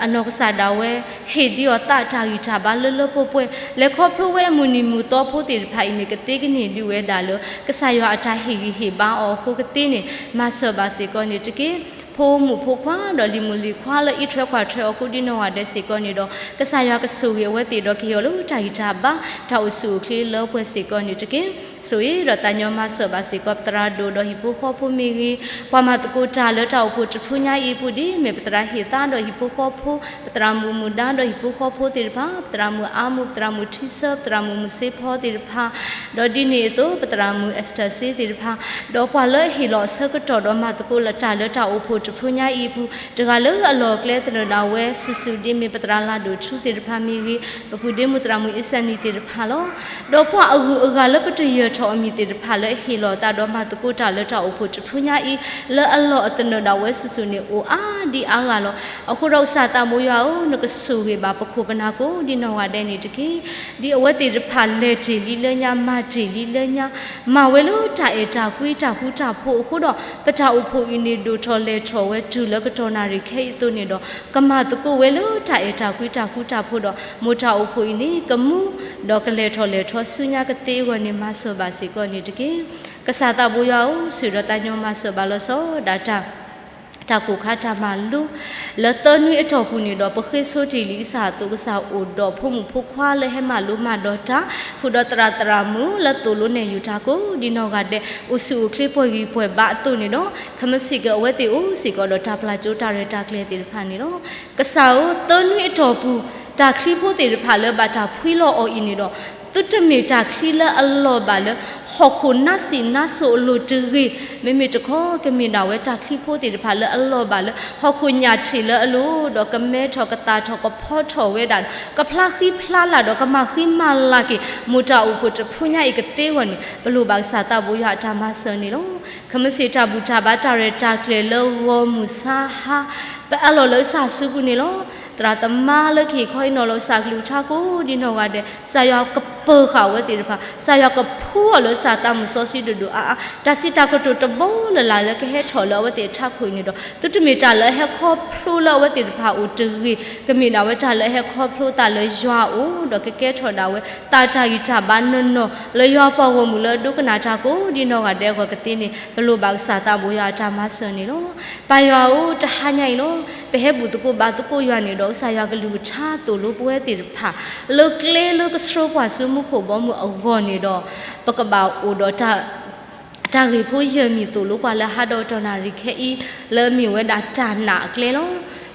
အနီၢ်ကစၢ်ဒၣ်ဝဲ ဟ့ၣ်ဒံးအီၤသးတၢ်ဂံၢ်တၢ်ဘါလၢလၢပှဲၤပှဲၤ, လဲၤခီဖျိဝဲအမုၢ်နံၤမုၢ်သီဖိသ့ၣ်တဖၣ်အံၤန့ၣ် ကသ့ကန့ၢ်ဒံးဝဲဒၣ်လၢ ကစၢ်ယွၤအတၢ်ဟ့ၣ်ဂံၢ်ဟ့ၣ်ဘါအီၤအဃိကသ့န့ၣ် မၤစၢၤဘၣ်စ့ၢ်ကီးန့ၣ်တက့ၢ်. ဖိမုၣ်ဖိခွါဒီးလံၤမုၣ်လံၤခွါလၢအံးထွဲကွၢ်ထွဲအီၤကိးဒ်နီၢ်ဂၤဒဲးစ့ၢ်ကီးန့ၣ်ဒီး ကစၢ်ယွၤကဆိၣ်ဂ့ၤအဝဲသ့ၣ်ဒီးကဟ့ၣ်အီၤလၢတၢ်ဂံၢ်တၢ်ဘါ တၢ်အိၣ်ဆူၣ်အိၣ်ချ့လၢပှဲၤစ့ၢ်ကီးန့ၣ်တက့ၢ်. ဆိၣ်ဂ့ၤဒီးသးညီမၤစၢၤဘၣ်စ့ၢ်ကီး ပသရၣ်ဒိၣ်ဒီးဟံၣ်ဖိဃီဖိမ့ၢ်ဂ့ၤ, ပှၤမၤသကိးတၢ်လၢတၢ်အိၣ်ဖှိၣ်တဖုညါအံၤအပူၤ ဒ်မ့ၢ်ပသရၣ်ဟ့ၣ်သါဒီးဟံၣ်ဖိဃီဖိ, ပသရၣ်မုၣ်မုၢ်ဒါဒီးဟံၣ်ဖိဃီဖိသ့ၣ်တဖၣ်, ပသရၣ်မုၣ်အါမူ, ပသရၣ်မုၣ်ထံဆၢ, ပသရၣ်မုၣ်မုၢ်စ့ဖီသ့ၣ်တဖၣ်, ဒီးဒ်န့ၣ်အသိး ပသရၣ်မုၣ်အဲစတၢၢ်စ့သ့ၣ်တဖၣ်, ဒီးပှၤလၢအဟ့ၣ်လီၤအဆၢကတီၢ်ဒီးမၤသကိးလၢတၢ်လၢတၢ်အိၣ်ဖှိၣ်တဖုညါအံၤအပူၤ တဂၤလၢအလီၢ်အကျဲသနၢၣ်ဒၣ်ဝဲစုာ်စုာ် ဒ်မ့ၢ်ပသရၣ်လၢ်ဒိၣ်ထူသ့ၣ်တဖၣ်မ့ၢ်ဂ့ၤ, ပပုၢ်ဒ့မုၣ်သရၣ်မုၣ်အ့စဲနံၤသ့ၣ်တဖၣ်လီၤ. ဒီးပှၤအဂုၤအဂၤလၢပတယၢၤ ထီၣ်အမံၤသ့ၣ်တဖၣ်လၢအဟ့ၣ်လီၤအသးဒီးမၤသကိးတၢ်လၢတၢ်အိၣ်ဖှိၣ်တဖုညါအံၤ လၢအလီၢ်အသနၢၣ်ဒၣ်ဝဲစုာ်စုာ်န့ၣ် အိၣ်အါဒံအါဂၤလီၤ. အဃိဒီးကစၢ်သးဘိယွၤဧၢ, နကဆိၣ်ဂ့ၤဘၣ်ပခိၣ်ပနၢ်ကိးဒ်နီၢ်ဂၤဒဲးန့ၣ်တက့ၢ်. ဒ်အဝဲသ့ၣ်တဖၣ်လဲၤတ့ၢ်လံလၢညါ မၤတ့ၢ်လံလၢညါ မၤဝဲလၢတၢ်အဲၣ်တၢ်ကွံတၢ်ဃူတၢ်ဖိးအဃိဒီး ပတၢ်အိၣ်ဖှိၣ်အံၤန့ၣ် ဒိၣ်ထီၣ်လဲၢ်ထီၣ်ဝဲတုၤလၢကတီၢ်နၣ်ရံၣ်ခဲအံၤအသိးန့ၣ်ဒီး ကမၤသကိးဝဲလၢတၢ်အဲၣ်တၢ်ကွံတၢ်ဃူတၢ်ဖိးဒီး မိၢ်တၢ်အိၣ်ဖှိၣ်အံၤန့ၣ် ကမူ ဒီးကလဲၤထီၣ်လဲၤထီဆူညါကသ့အဂီၢ်န့ၣ် မၤစၢၤဘၣ်စ့ၢ်ကီးန့ၣ်တက့ၢ်. ကစၢ်သးဘိယွၤဧၢ, ဆိၣ်ဂ့ၤဒီးသးညီမၤစၢၤဘၣ်လီၤဆီဒၣ်တၢ် တၢ်ကိၢ်ခါတၢ်မၤလိ လၢသၢနွံအတီၢ်ပူၤန့ၣ်ဒီး ပဃ့ဆိတ့ၢ်လံကစၢ်အသိး ကစၢ်အိၣ်ဒီးဖိမုၣ်ဖိခွါလၢဟဲမၤလိမၤဒိးတၢ် ဃုာ်ဒီးသရၣ်သရၣ်မုၣ်လၢသိၣ်လိနဲၣ်ယုာ်တၢ်ကိးဒ်နီၢ်ဂၤဒဲး အိၣ်ဆူၣ်အိၣ်ချ့ပှဲၤဂံၢ်ပှဲၤဘါအသိးန့ၣ်ဒီး ခဲမုၢ်ဆ့ၣ်ကီးအဝဲသ့ၣ်အိၣ်စ့ၢ်ကီးဒီးတၢ်ပျၢ်ကၠိတၢ်ရဲၣ်တၢ်ကျဲၤသ့ၣ်တဖၣ်န့ၣ်လီၤ. ကစၢ်ဧၢ, သၢနွံအတီၢ်ပူၤ တၢ်ချံဖိသ့ၣ်တဖၣ်လၢဘၣ်တၢ်ဖှံလီၤအီၤအံၤန့ၣ်ဒီး သုတမ့ၢ်တၢ်ချံလၢအလီၤဘၣ်လၢ ဟီၣ်ခိၣ်နါစံးနါစိၤအလိၤတဂ့ၤ, မ့မ့ၢ်တခီ ကမ့ၢ်ဒၣ်ဝဲတၢ်ချံဖိသ့ၣ်တဖၣ်လၢအလီၤဘၣ်လၢ ဟီၣ်ခိၣ်ညၣ်ထံးလၢအလိၤ ဒီးကမဲထီၣ်ကသၣ်ထီၣ်ကဖီထီၣ်ဝဲဒၣ်ဒီး ကဖျါဃံဖျါလၤဒီးကမၤဃံမၤလၤက့ၤ မိၢ်တၢ်အိၣ်ဖှိၣ်တဖုညါအံၤကသ့အဂီၢ်န့ၣ် ပလိၣ်ဘၣ်ကစၢ်သးဘိယွၤအတၢ်မၤစၢၤန့ၣ်လီၤ. ခဲမုၢ်ဆ့ၣ်တၢ်ဘူၣ်တၢ်ဘါတၢ်ရဲၣ်တၢ်ကျဲၤလၢဂီၤမုၢ်ဆါဟါ ပအးလီၤလၢကစၢ်အစုပူၤန့ၣ်လီၤ. သရၣ်သမါလၢကဟ့ၣ်ခီဟ့ၣ်နီၤလီၤကစၢ်ကလုၢ်ကထါကိးဒ်နီၢ်ဂၤဒဲး ကစၢ်ယွၤကပၢၤဃာ်အဝဲသ့ၣ်တဖၣ်, ကစၢ်ယွၤကဖှူအီၤလၢကစၢ်သးမုၢ်စီဆှံဒိၣ်ဒိၣ်အါအါ, တၢ်စံးတၢ်ကတိၤတဘီလၢ်လၢ်လၢကဟဲထီၣ်လၢအဝဲသ့ၣ်အထးခိၣ်အံၤန့ၣ်ဒီး သုတမ့ၢ်တၢ်လၢအဟဲခီဖျိလၢအဝဲသ့ၣ်တဖၣ်အအိၣ်တဂ့ၤ, ကမ့ၢ်ဒၣ်ဝဲတၢ်လၢအဟဲခီဖျိသးလၢယွၤအအိၣ် ဒီးကကဲထီၣ်ဒၣ်ဝဲ သးတၢ်ဂံၢ်တၢ်ဘါနီၢ်နီၢ် လၢယွၤပှၤဂီၢ်မုၢ်လၢအဒိကနၣ်တၢ်ကိးဒ်နီၢ်ဂၤဒဲးအဂီၢ်ကသ့န့ၣ် ပလိၣ်ဘၣ်ကစၢ်သးဘိယွၤအတၢ်မၤစၢၤန့ၣ်လီၤ. ပၢ်ယွၤဧၢ, တဟါညါအံၤလီၤ ပဟဲဘူၣ်သကိးဘါသကိးယွၤန့ၣ်ဒီး ကစၢ်ယွၤကလုၢ်ကထါသိၣ်လိပဝဲသ့ၣ်တဖၣ် လၢကျဲလၢကဆှၢပှၤဆူမူခိၣ်ဘီမုၢ်အဂီၢ်န့ၣ်ဒီး ပကဘၣ်အိၣ်ဒီး တၢ်ဂ့ၢ်ဖိယဲၢ်မံၤသိၣ်လိပှၤလၢဟါဒီးတနၣ်ရံၣ်ခဲအံၤ လၢအမ့ၢ်ဝဲဒၣ်တၢ်နာ်အကျဲလီၤ.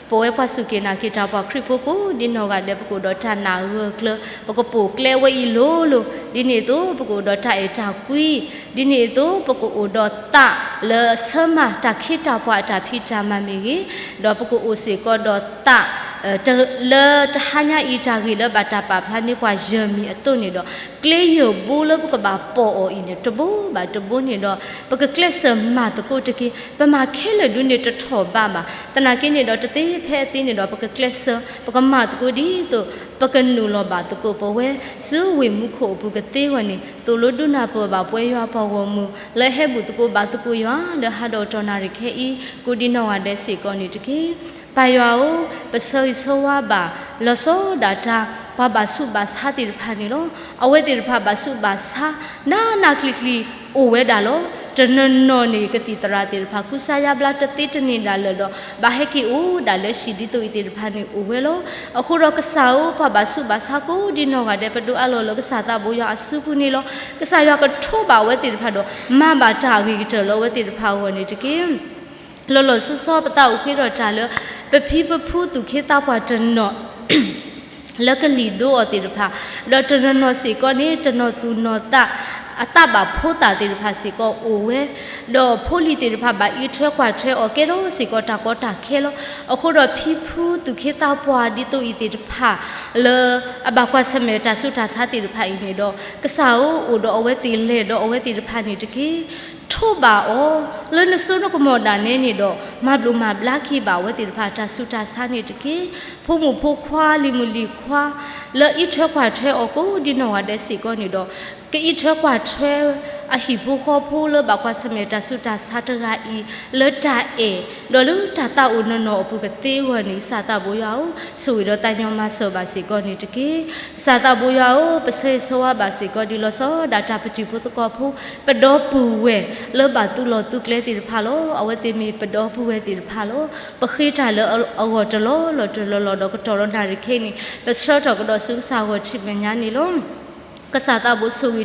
ပဝဲပှၤစူၢ်က့ၤနာ်က့ၤတၢ်ပှၤခရံာ်ဖိကိးဒ်နီၢ်ဂၤဒဲး ပကအိၣ်ဒီးတၢ်နာ်ဂၢၢ်ကျၢၤ, ပကပိာ်ကျဲဝဲအံၤလိၤလိၤ, ဒ်န့ၣ်အသိး ပကအိၣ်ဒီးတၢ်အဲၣ်တၢ်ကွံ, ဒ်န့ၣ်အသိး ပကအိၣ်ဒီးသးလၢအဆၢမၤတၢ်ခ့တၢ်ပှၤအတၢ်ဖံးတၢ်မၤမ့ၢ်ဂ့ၤ, ဒီးပကအိၣ်စ့ၢ်ကီးဒီးသး လၢတဟါညါအံၤတၢ်ဂ့ၢ်လၢဘၣ်တၢ်ပာ်ဖျါန့ၢ်ပှၤယဲၢ်မံၤအသိးန့ၣ်ဒီး ကျဲယဲၢ်ဘိလၢပကဘၣ်ပိာ်အီၤအံၤန့ၣ် တဘိဘၣ်တဘိန့ၣ်ဒီး ပကကျဲးစၢးမၤသကိးတက့ၢ်. ပမၤခဲလၢာ်ဒုးန့ၣ်တထီၣ်ဘးဘၣ်. သနာ်က့န့ၣ်ဒီး တသ့ဖဲအသ့န့ၣ်ဒီး ပကကျဲးစၢး ပကမၤသကိးဒ်သိး ပကနုာ်လီၤဘၣ်သကိးပဝဲ ဆူဝ့ၢ်မူခိၣ်အပူၤကသ့အဂီၢ်န့ၣ် သိၣ်လိဒုးနၢ်ပၢၢ်ဘၣ်ပဝဲယွၤပှၤဂီၢ်မုၢ် လၢဟဲဘူၣ်သကိးဘါသကိးယွၤ လၢဟါဒီးတနၣ်ရံၣ်ခဲအံၤ ကိးဒံနီၢ်ဂၤဒဲးစ့ၢ်ကီးန့ၣ်တက့ၢ်. ပၢ်ယွၤဧၢ, ပဆၢဂ့ၤဆၢဝါဘၣ် လီၤဆီဒၣ်တၢ် ပှၤဘၣ်ဆူးဘၣ်ဆါသ့ၣ်တဖၣ်န့ၣ်လီၤ. အဝဲသ့ၣ်တဖၣ်ဘၣ်ဆူးဘၣ်ဆါ နးနးကျံၤကျံၤ အိၣ်ဝဲဒၣ်လီၤ. တနီၤနီၤန့ၣ် ကသံၣ်သရၣ်သ့ၣ်တဖၣ် ကူစါယါဘျါတသ့တန့ၢ်ဒၣ်လၢာ်ဒီး ဘၣ်ဟဲက့ၤအိၣ်ဒၣ်လၢဟံၣ်ဒ်သိးအံၤသ့ၣ်တဖၣ်န့ၣ်အိၣ်ဝဲလီၤ. အဃိဒီးကစၢ်ဧၢ, ပှၤဘၣ်ဆူးဘၣ်ဆါကိးဒံနီၢ်ဂၤဒဲး ပဒိးအးလီၤလၢကစၢ်သးဘိယွၤအစုပူၤန့ၣ်လီၤ. ကစၢ်ယွၤကထိးဘၣ်အဝဲသ့ၣ်တဖၣ်ဒီး မၤဘၣ်တၢ်အဂ့ၤကတၢၢ်လၢအဝဲသ့ၣ်တဖၣ်အဂီၢ်န့ၣ်တက့ၢ်. လီၤလီၤဆီဆီ ပသးအိၣ်ဃ့ထီၣ်တၢ်လၢ ပဖံပဖုသူၣ်က့သးပှၢ်တနီၤ လၢကလံၤဒိအီၤသ့ၣ်တဖၣ်, ဒီးတနီၤနီၤစ့ၢ်ကီးန့ၣ် တနီၤသူၣ်နီၤသး အသးဘၣ်ဖိသၣ်သ့ၣ်တဖၣ်စ့ၢ်ကီးအိၣ်ဝဲ, ဒီးဖိလံၤသ့ၣ်တဖၣ်ဘၣ်အံးထွဲကွၢ်ထွဲအီၤကဲထီၣ်စ့ၢ်ကီးတၢ်ကီတၢ်ခဲလီၤ. အဃိဒီးဖံဖုသူၣ်က့သးပှၢ်ဒ်သိးအံၤသ့ၣ်တဖၣ် လၢအဘၣ်ကွၢ်ဆၢၣ်မဲာ်တၢ်ဆူးတၢ်ဆါသ့ၣ်တဖၣ်အံၤန့ၣ်ဒီး ကစၢ်ဧၢ, အိၣ်ဒီးအဝဲသ့ၣ်လဲၣ်ဒီးအဝဲသ့ၣ်တဖၣ်န့ၣ်တက့ၢ်. ထိးဘၣ်အီၤ လၢနစိနကမီၤဒၣ်နဲန့ၣ်ဒီး မၤဘျိးမၤဘျါက့ၤဘၣ်အဝဲသ့ၣ်တဖၣ်တၢ်ဆူးတၢ်ဆါန့ၣ်တက့ၢ်. ဖိမုၣ်ဖိခွါလံၤမုၣ်လံၤခွါ လၢအံးထွဲကွၢ်ထွဲအီၤကိးဒံနီၢ်ဂၤဒဲးစ့ၢ်ကီးန့ၣ်ဒီး ကအံးထွဲကွၢ်ထွဲ အဟံၣ်ဖိဃီဖိလၢဘၣ်ကွၢ်ဆၢၣ်မဲာ်တၢ်ဆူးတၢ်ဆါတဂၤအံၤ လၢတၢ်အဲၣ် ဒီးလၢတၢ်သးအိၣ်နီၢ်နီၢ်အပူၤကသ့အဂီၢ်န့ၣ် ကစၢ်သးဘိယွၤဧၢ, ဆိၣ်ဂ့ၤဒီးသးညီမၤစၢၤဘၣ်စ့ၢ်ကီးန့ၣ်တက့ၢ်. ကစၢ်သးဘိယွၤဧၢ, ပဆၢဂ့ၤဆၢဝါဘၣ်စ့ၢ်ကီးဒ်လီၤဆီဒၣ်တၢ်ပတံၤဖိသကိးဖိ ပဒီပုၢ်ဝဲၢ်လၢဘၣ်သူလီၤသူကျဲသ့ၣ်တဖၣ်လီၤ. အဝဲသ့ၣ်မ့ၢ်ပဒီပုၢ်ဝဲၢ်သ့ၣ်တဖၣ်လီၤ. ပဃ့တၢ်လၢအဂီၢ်တလီၢ်လီၢ်တလီၢ်လီၢ်ဒီးကတီၢ်ဒီးနၣ်ရံၣ်ခဲအံၤန့ၣ် ပဆှၢထီၣ်ကဒီးဆူကစၢ်ဂီၢ်ထံးမဲာ်ညါန့ၣ်လီၤ. ကစၢ်သးဘိဆိၣ်ဂ့ၤ